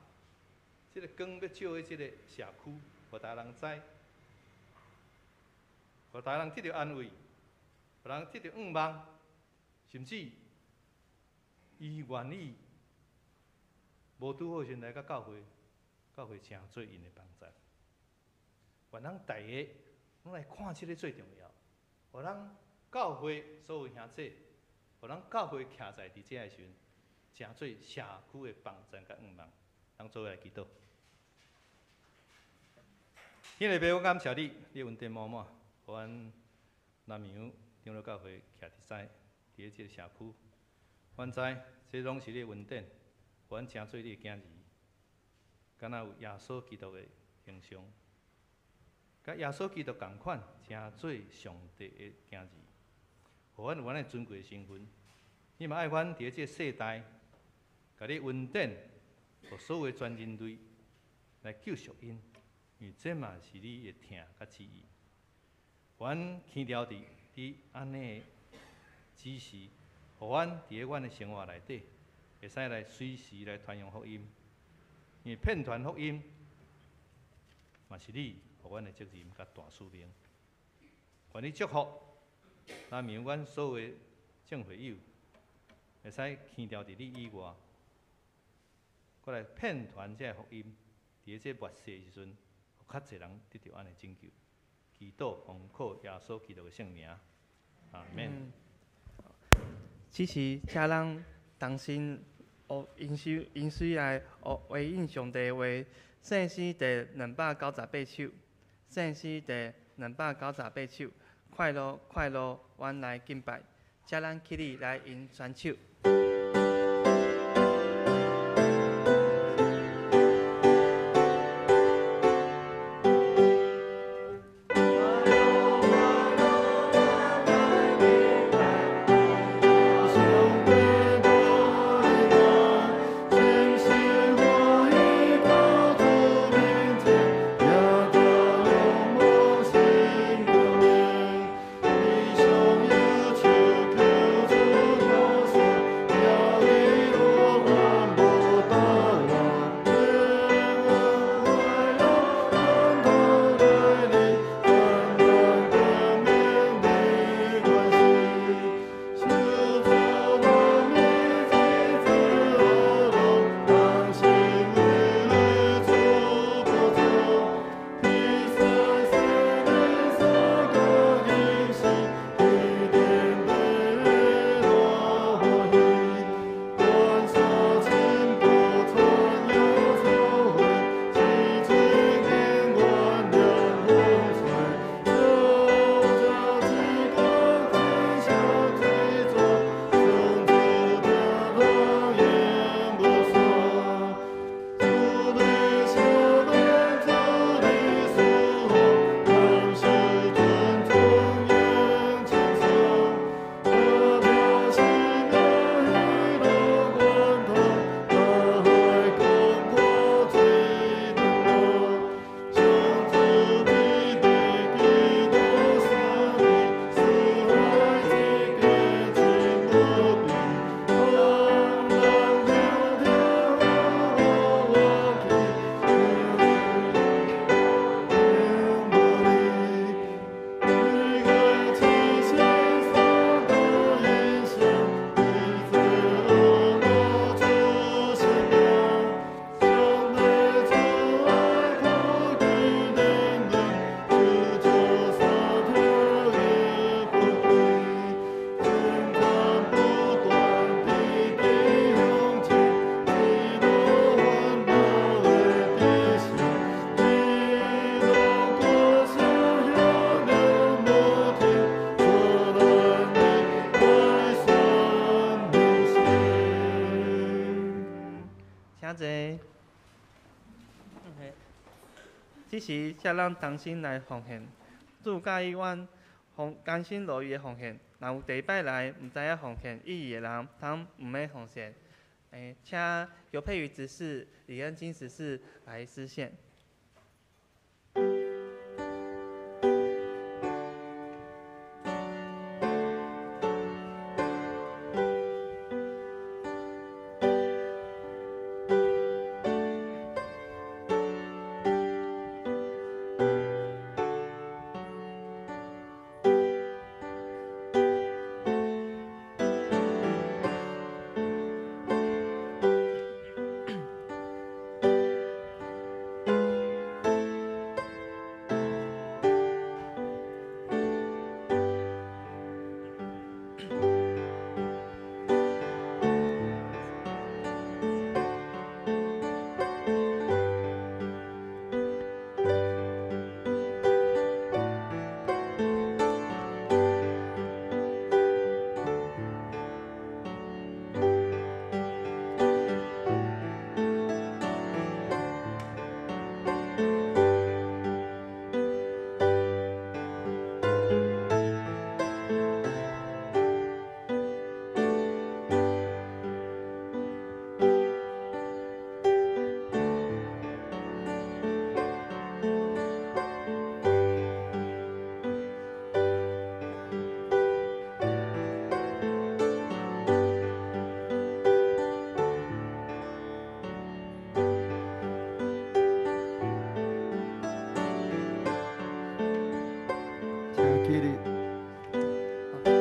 這个光欲照佇這个社區，予逐个人知，予逐个人得著安慰，予人得著向望，甚至伊願意無拄好時陣來到教會，教會成做𪜶的幫助。願咱逐个攏來看這个最重要，予咱教會所有兄弟，予咱教會徛在佇遮的時陣，成做社區的幫助佮向望。咱做伙來祈禱。天父，我感謝你，你恩典滿滿，予阮南洋長老教會徛佇在佇這个社區。阮知這攏是你的恩典，予阮成做你的囝兒，敢若有耶穌基督的形象，佮耶穌基督仝款，成做上帝的囝兒，予阮有按呢尊貴的身份。你嘛愛阮佇這个世代，共你恩典，予所有的全人類來救贖𪜶，因為這嘛是你的疼佮旨意。阮強調佇按呢指示，予阮佇阮的生活內底，會使來隨時來傳揚福音。因為遍傳福音，嘛是你予阮的責任佮大使命。願你祝福，南洋阮所有的眾會友，會使強調佇你以外，閣來遍傳這个福音。佇這末世的時陣，予較濟人得著按呢拯救。祈禱奉靠耶穌基督的聖名，阿門。此時，請咱同心學引水引水來學回應上帝的話。聖詩第298首，聖詩第298首，快樂快樂，阮來敬拜。請咱起立來迎選手。上此时，请咱同心来奉献。主佮意阮奉甘心乐意的奉献。若有第一摆来毋知影奉献意义的人，通毋免奉献。请尤佩瑜执事、李恩金执事来司献。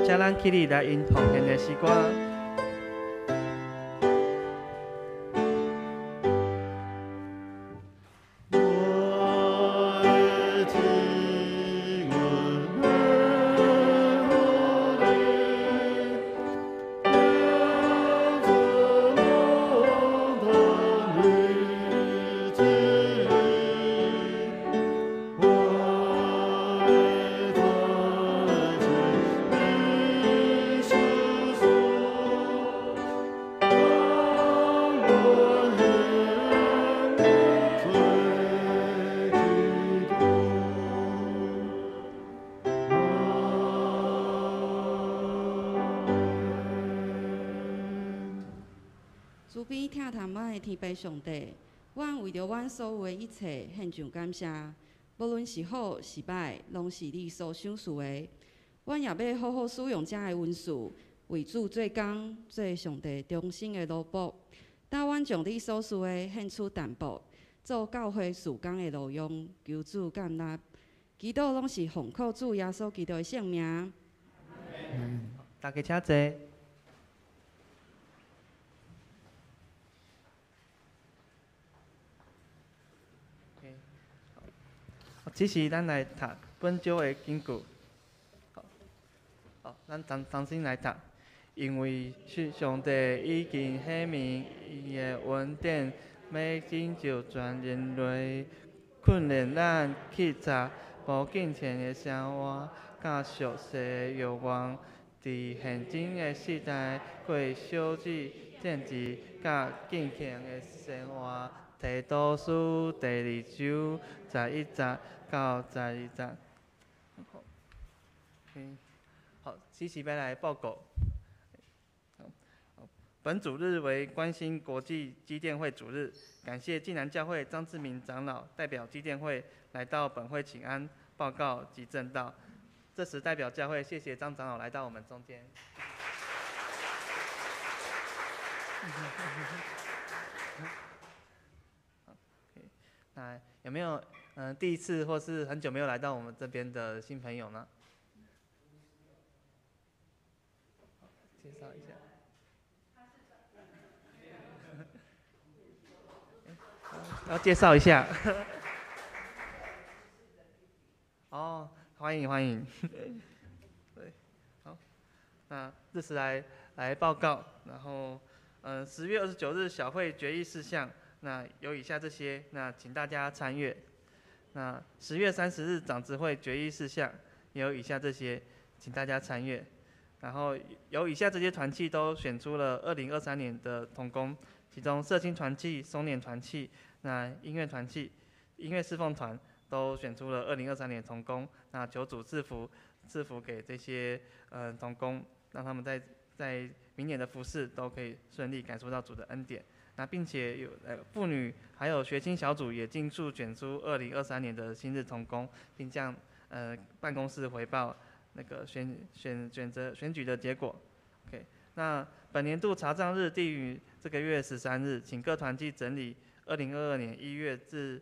请咱起立来吟奉献的诗歌。慈悲疼惜阮的天父上帝，阮为著阮所有的一切献上感谢，无论是好是歹，拢是你所赏赐的。阮也欲好好使用遮的恩赐，为主做工，做上帝忠心的奴仆。当阮将你所赐的献出淡薄，做教会事工的路用，求主感纳。祈祷拢是奉靠主耶稣基督的圣名。大家请坐。此时，咱来读本周的经句。好，咱同心来读。因为是上帝已经显明伊的恩典，欲拯救全人类，训练咱去察无敬虔的生活，佮俗世的欲望。伫现今的世代，过小子政治佮敬虔的生活。提多书第二章11节到12节。好，此时欲来报告。本主日为关心国际基甸会主日，感谢济南教会张志明长老代表基甸会来到本会请安、报告及证道。这时代表教会谢谢张长老来到我们中间。那有没有第一次或是很久没有来到我们这边的新朋友呢？介绍一下。要介绍一下。哦，欢迎欢迎。对，好，那这次来报告，然后10月29日小会决议事项。那有以下这些，那请大家参阅。那10月30日长执会决议事项有以下这些，请大家参阅。然后有以下这些团契都选出了2023年的同工，其中社青团契、松年团契、那音乐团契、音乐侍奉团，都选出了2023年同工。那求主赐福，赐福给这些同工，让他们在明年的服事都可以顺利感受到主的恩典。那并且有妇女还有学青小组也尽速选出二零二三年的新日同工，并将办公室回报那个选举的结果。OK，那本年度查账日定于这个月13日，请各团契整理2022年1月至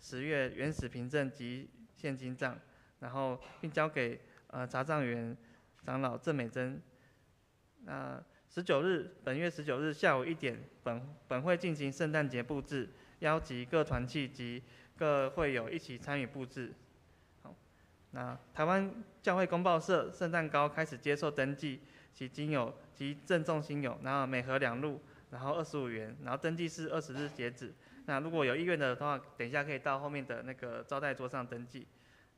10月原始凭证及现金账，然后并交给查账员长老郑美珍。那十九日，本月十九日下午1点，本会进行圣诞节布置，邀集各团契及各会友一起参与布置。好，那台湾教会公报社圣诞糕开始接受登记，其经友及赠送亲友，然后每盒2入，然后25元，然后登记是20日截止。那如果有意愿的话，等一下可以到后面的那个招待桌上登记。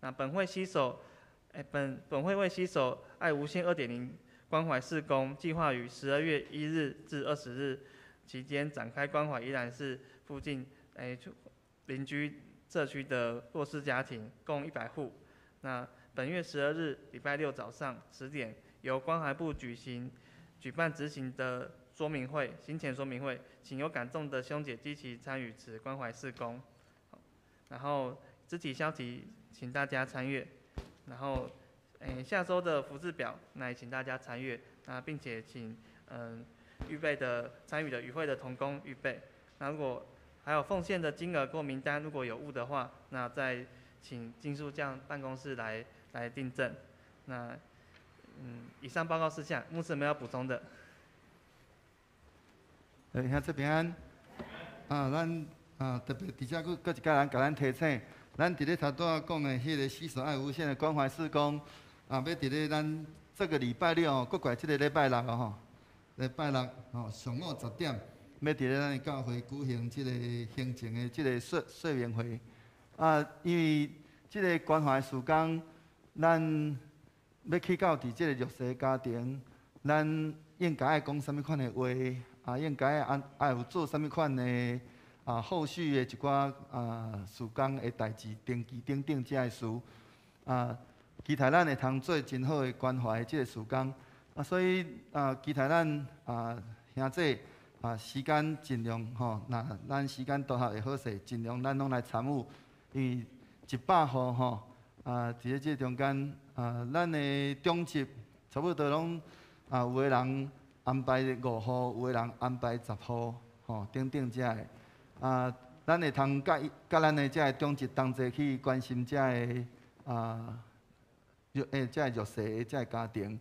那本会携手，哎，本会为携手爱无限2.0关怀事工计划于12月1日至20日期间展开关怀宜兰市附近邻居社区的弱势家庭，共100户。那本月12日礼拜六早上10点，由关怀部举办执行的说明会，行前说明会，请有感动的兄姐积极参与此关怀事工。然后肢体消息，请大家参阅。然后，下周的服事表，那也请大家参阅。那并且请预备的参与的与会的同工预备。那如果还有奉献的金额或名单，如果有误的话，那再请金书匠办公室来订正。那以上报告事项，牧师有没有要补充的？兄姊平安。啊，咱啊特别伫遮阁阁一摆人共咱提醒，咱伫咧头拄仔讲的彼个携手爱无限的关怀事工，啊，欲伫咧咱这个礼拜六吼，阁过这个礼拜六吼，礼拜六吼上午10点，欲伫咧咱的教会举行这个行前的这个说明会。啊，因为这个关怀事工，咱欲去到伫这个弱势家庭，咱应该爱讲啥物款的话？啊，应该爱爱有做啥物款的啊？后续的一寡啊事工的代志、登记等等遮的事啊，期待咱会通做真好的关怀这个事工啊，所以啊，期待咱啊兄姊啊时间尽量吼，若咱时间都合会好势，尽量咱拢来参与，因为100户吼啊，伫咧这中间啊，咱的长执差不多拢啊有的人安排5户，有的人安排10户，吼，等等遮的，啊，咱会通佮伊佮咱的遮个长执同齐去关心遮个啊遮个弱势的遮个家庭，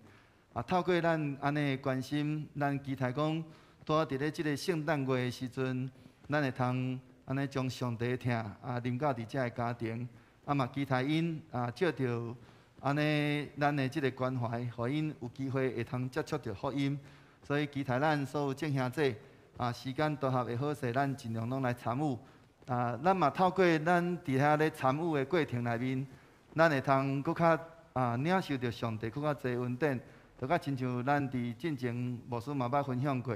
啊，透过咱按呢关心，咱期待讲，拄仔伫咧这个圣诞月的时阵，咱会通按呢将上帝的疼啊临到伫遮个家庭，啊嘛期待𪜶啊借著按呢咱的这个关怀，予𪜶有机会会通接触著福音。所以期待咱所有众兄姊啊，时间都合会好势，咱尽量拢来参与。啊，咱嘛透过咱伫遐咧参与的过程内面，咱会通阁较啊领受著上帝阁较济恩典，就较亲像咱伫进前牧师嘛捌分享过，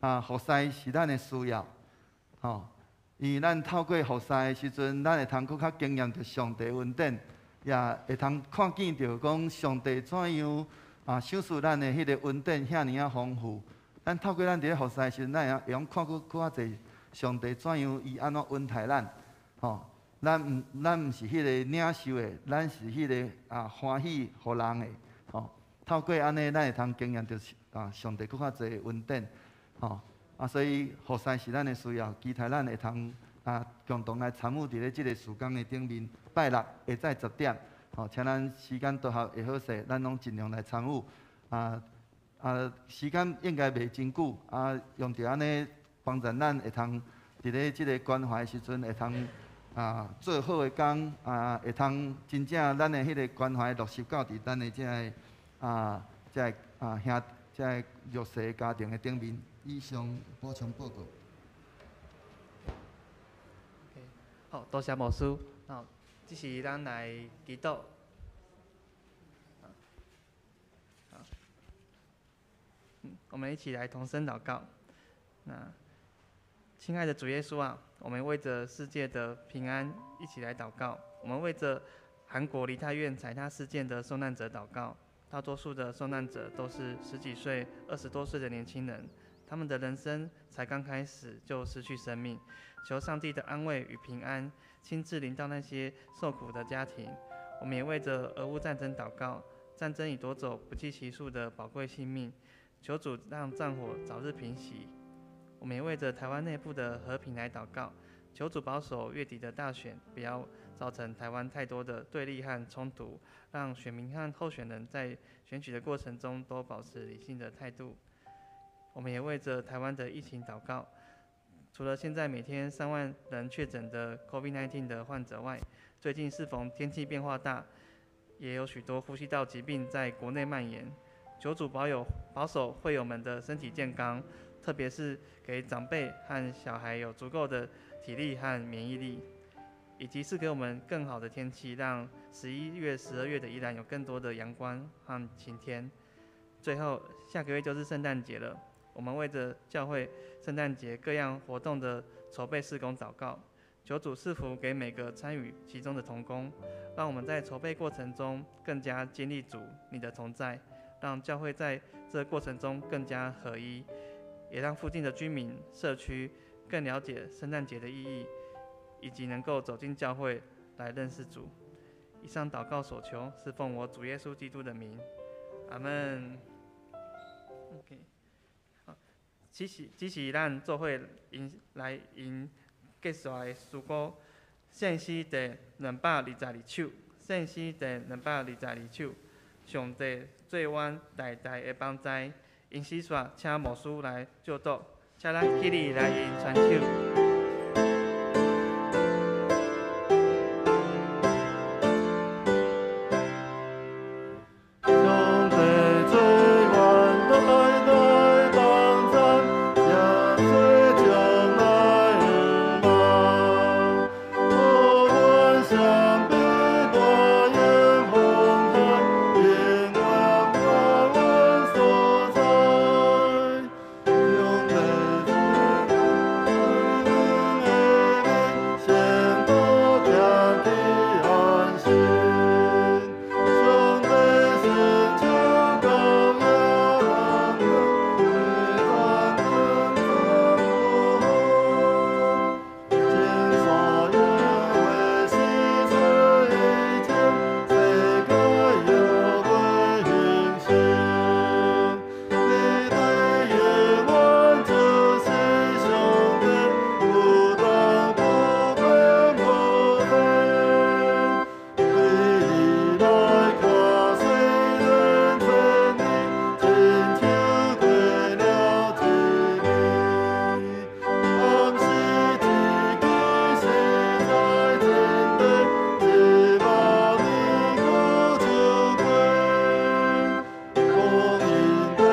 啊，服侍是咱的需要，吼，因为咱透过服侍的时阵，咱会通阁较经验著上帝恩典，也会通看见著讲上帝怎样啊，赏赐咱的彼个恩典遐尔仔丰富。咱透过咱伫咧服侍的时阵，咱会用看阁阁较济上帝怎样伊按怎恩待咱，吼。咱毋是彼个领受的，咱是彼个啊欢喜予人的，吼。透过按呢，咱会通经验著啊上帝阁较济恩典，吼。啊，所以服侍是咱的需要，期待咱会通啊共同来参与伫咧这个事工的顶面。拜六下早10点。吼，请咱时间都合会好势，咱拢尽量来参与。啊啊，时间应该袂真久，啊，用著按呢帮助咱会通伫咧这个关怀的时阵，会通啊做好的工，啊会通真正咱的彼个关怀落实到伫咱的这个啊这个啊兄这个弱势家庭的顶面。以上补充报告。好，多谢牧师。好，这时咱来祈祷。好，我们一起来同声祷告。那，亲爱的主耶稣啊，我们为着世界的平安一起来祷告。我們為著韓國梨泰院踩踏事件的受難者禱告。大多數的受難者都是十幾歲、20多歲的年輕人，他們的人生才剛開始就失去生命。求上帝的安慰與平安，親自臨到那些受苦的家庭。我們也為著俄烏戰爭禱告，戰爭已奪走不計其數的寶貴性命，求主讓戰火早日平息。我們也為著台灣內部的和平來禱告，求主保守月底的大選，不要造成台灣太多的對立和衝突，讓選民和候選人在選舉的過程中都保持理性的態度。我們也為著台灣的疫情禱告，除了現在每天3萬人確診的 COVID-19 的患者外，最近適逢天氣變化大，也有許多呼吸道疾病在國內蔓延。求主保有保守會友們的身體健康，特別是給長輩和小孩有足夠的體力和免疫力，以及賜給我們更好的天氣，讓11月、12月的宜蘭有更多的陽光和晴天。最後，下個月就是聖誕節了，我們為著教會聖誕節各樣活動的籌備事工禱告，求主賜福給每個參與其中的同工，讓我們在籌備過程中更加經歷主你的同在，讓教會在這過程中更加合一，也讓附近的居民社區更了解聖誕節的意義，以及能夠走進教會來認識主。以上禱告所求，是奉我主耶穌基督的名，阿門。OK，好，這是咱做伙吟來吟結束的詩歌，聖詩第222首，聖詩第222首，上帝做阮大大的幫助，𪜶死煞請牧師來祝禱，請咱起立來𪜶傳手。上帝做阮大大幫助，耶穌將來向望，予阮雙臂大言風海，永遠我阮所在。上帝做阮的面，先倒行去安心。上帝伸手高舉咱們，為咱們祝福。金山耶和華出以前，世界猶未形成。你對永遠就是上帝，不動不變無變。對你來看，雖然千年，親像過了一暝。暗時一支實在真理，1萬年久就過。光陰過過，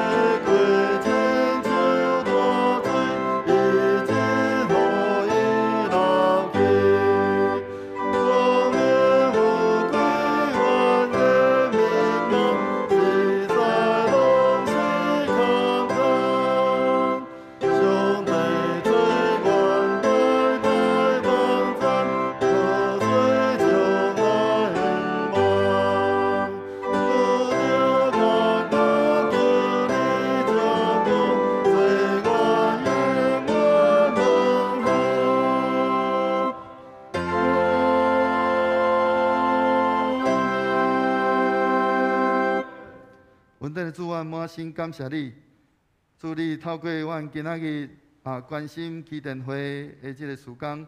親像大水，一直予伊流去。光榮富貴阮的面貌，實在攏是空談。上帝做阮大大幫助，可做將來向望。拄著困苦，求你照顧，做阮永遠問候。阮頂的主，阮滿心感謝你，主你透過阮今仔日關心祈禱會的這個事工，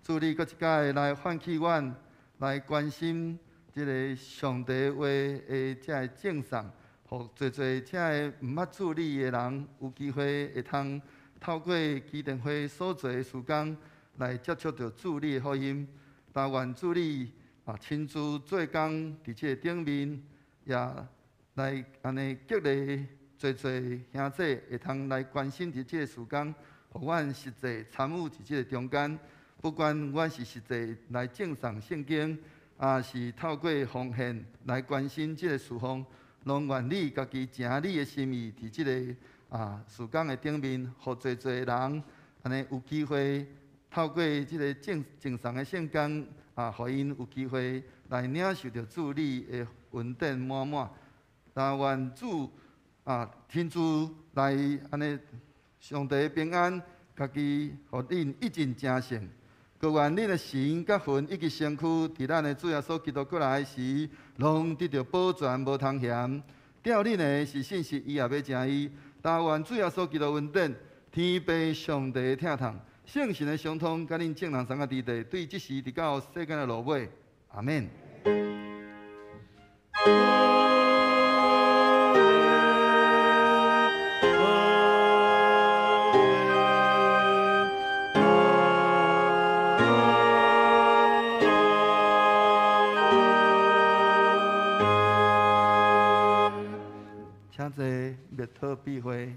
主你閣一擺來喚起阮來關心這個上帝話的這個贈送，予濟濟這个毋捌主你的人有機會會通透過祈禱會所做的事工來接觸著主你的福音。但願主你親自做工佇這個頂面，也來按呢激勵濟濟兄弟會通來關心佇這個事工，予阮實際參與佇這個中間。不管阮是實際來贈送聖經，抑是透過奉獻來關心這個事奉，攏願你家己成你的心意佇這個事工的頂面，予濟濟人按呢有機會透過這個贈送的聖經，啊，予𪜶有機會來領受著主你的恩典滿滿。但願主啊，親自來按呢，上帝平安，家己予恁一盡成聖。閣願恁的神佮魂以及身軀，佇咱的主耶穌基督過來時，攏得著保全無通嫌。吊恁的是信實，伊也欲成伊。但願主耶穌基督恩典，天父上帝的疼痛，聖神的相通，佮恁眾人三個佇地，對這時直到世間的落尾。阿們。請坐，默禱閉會。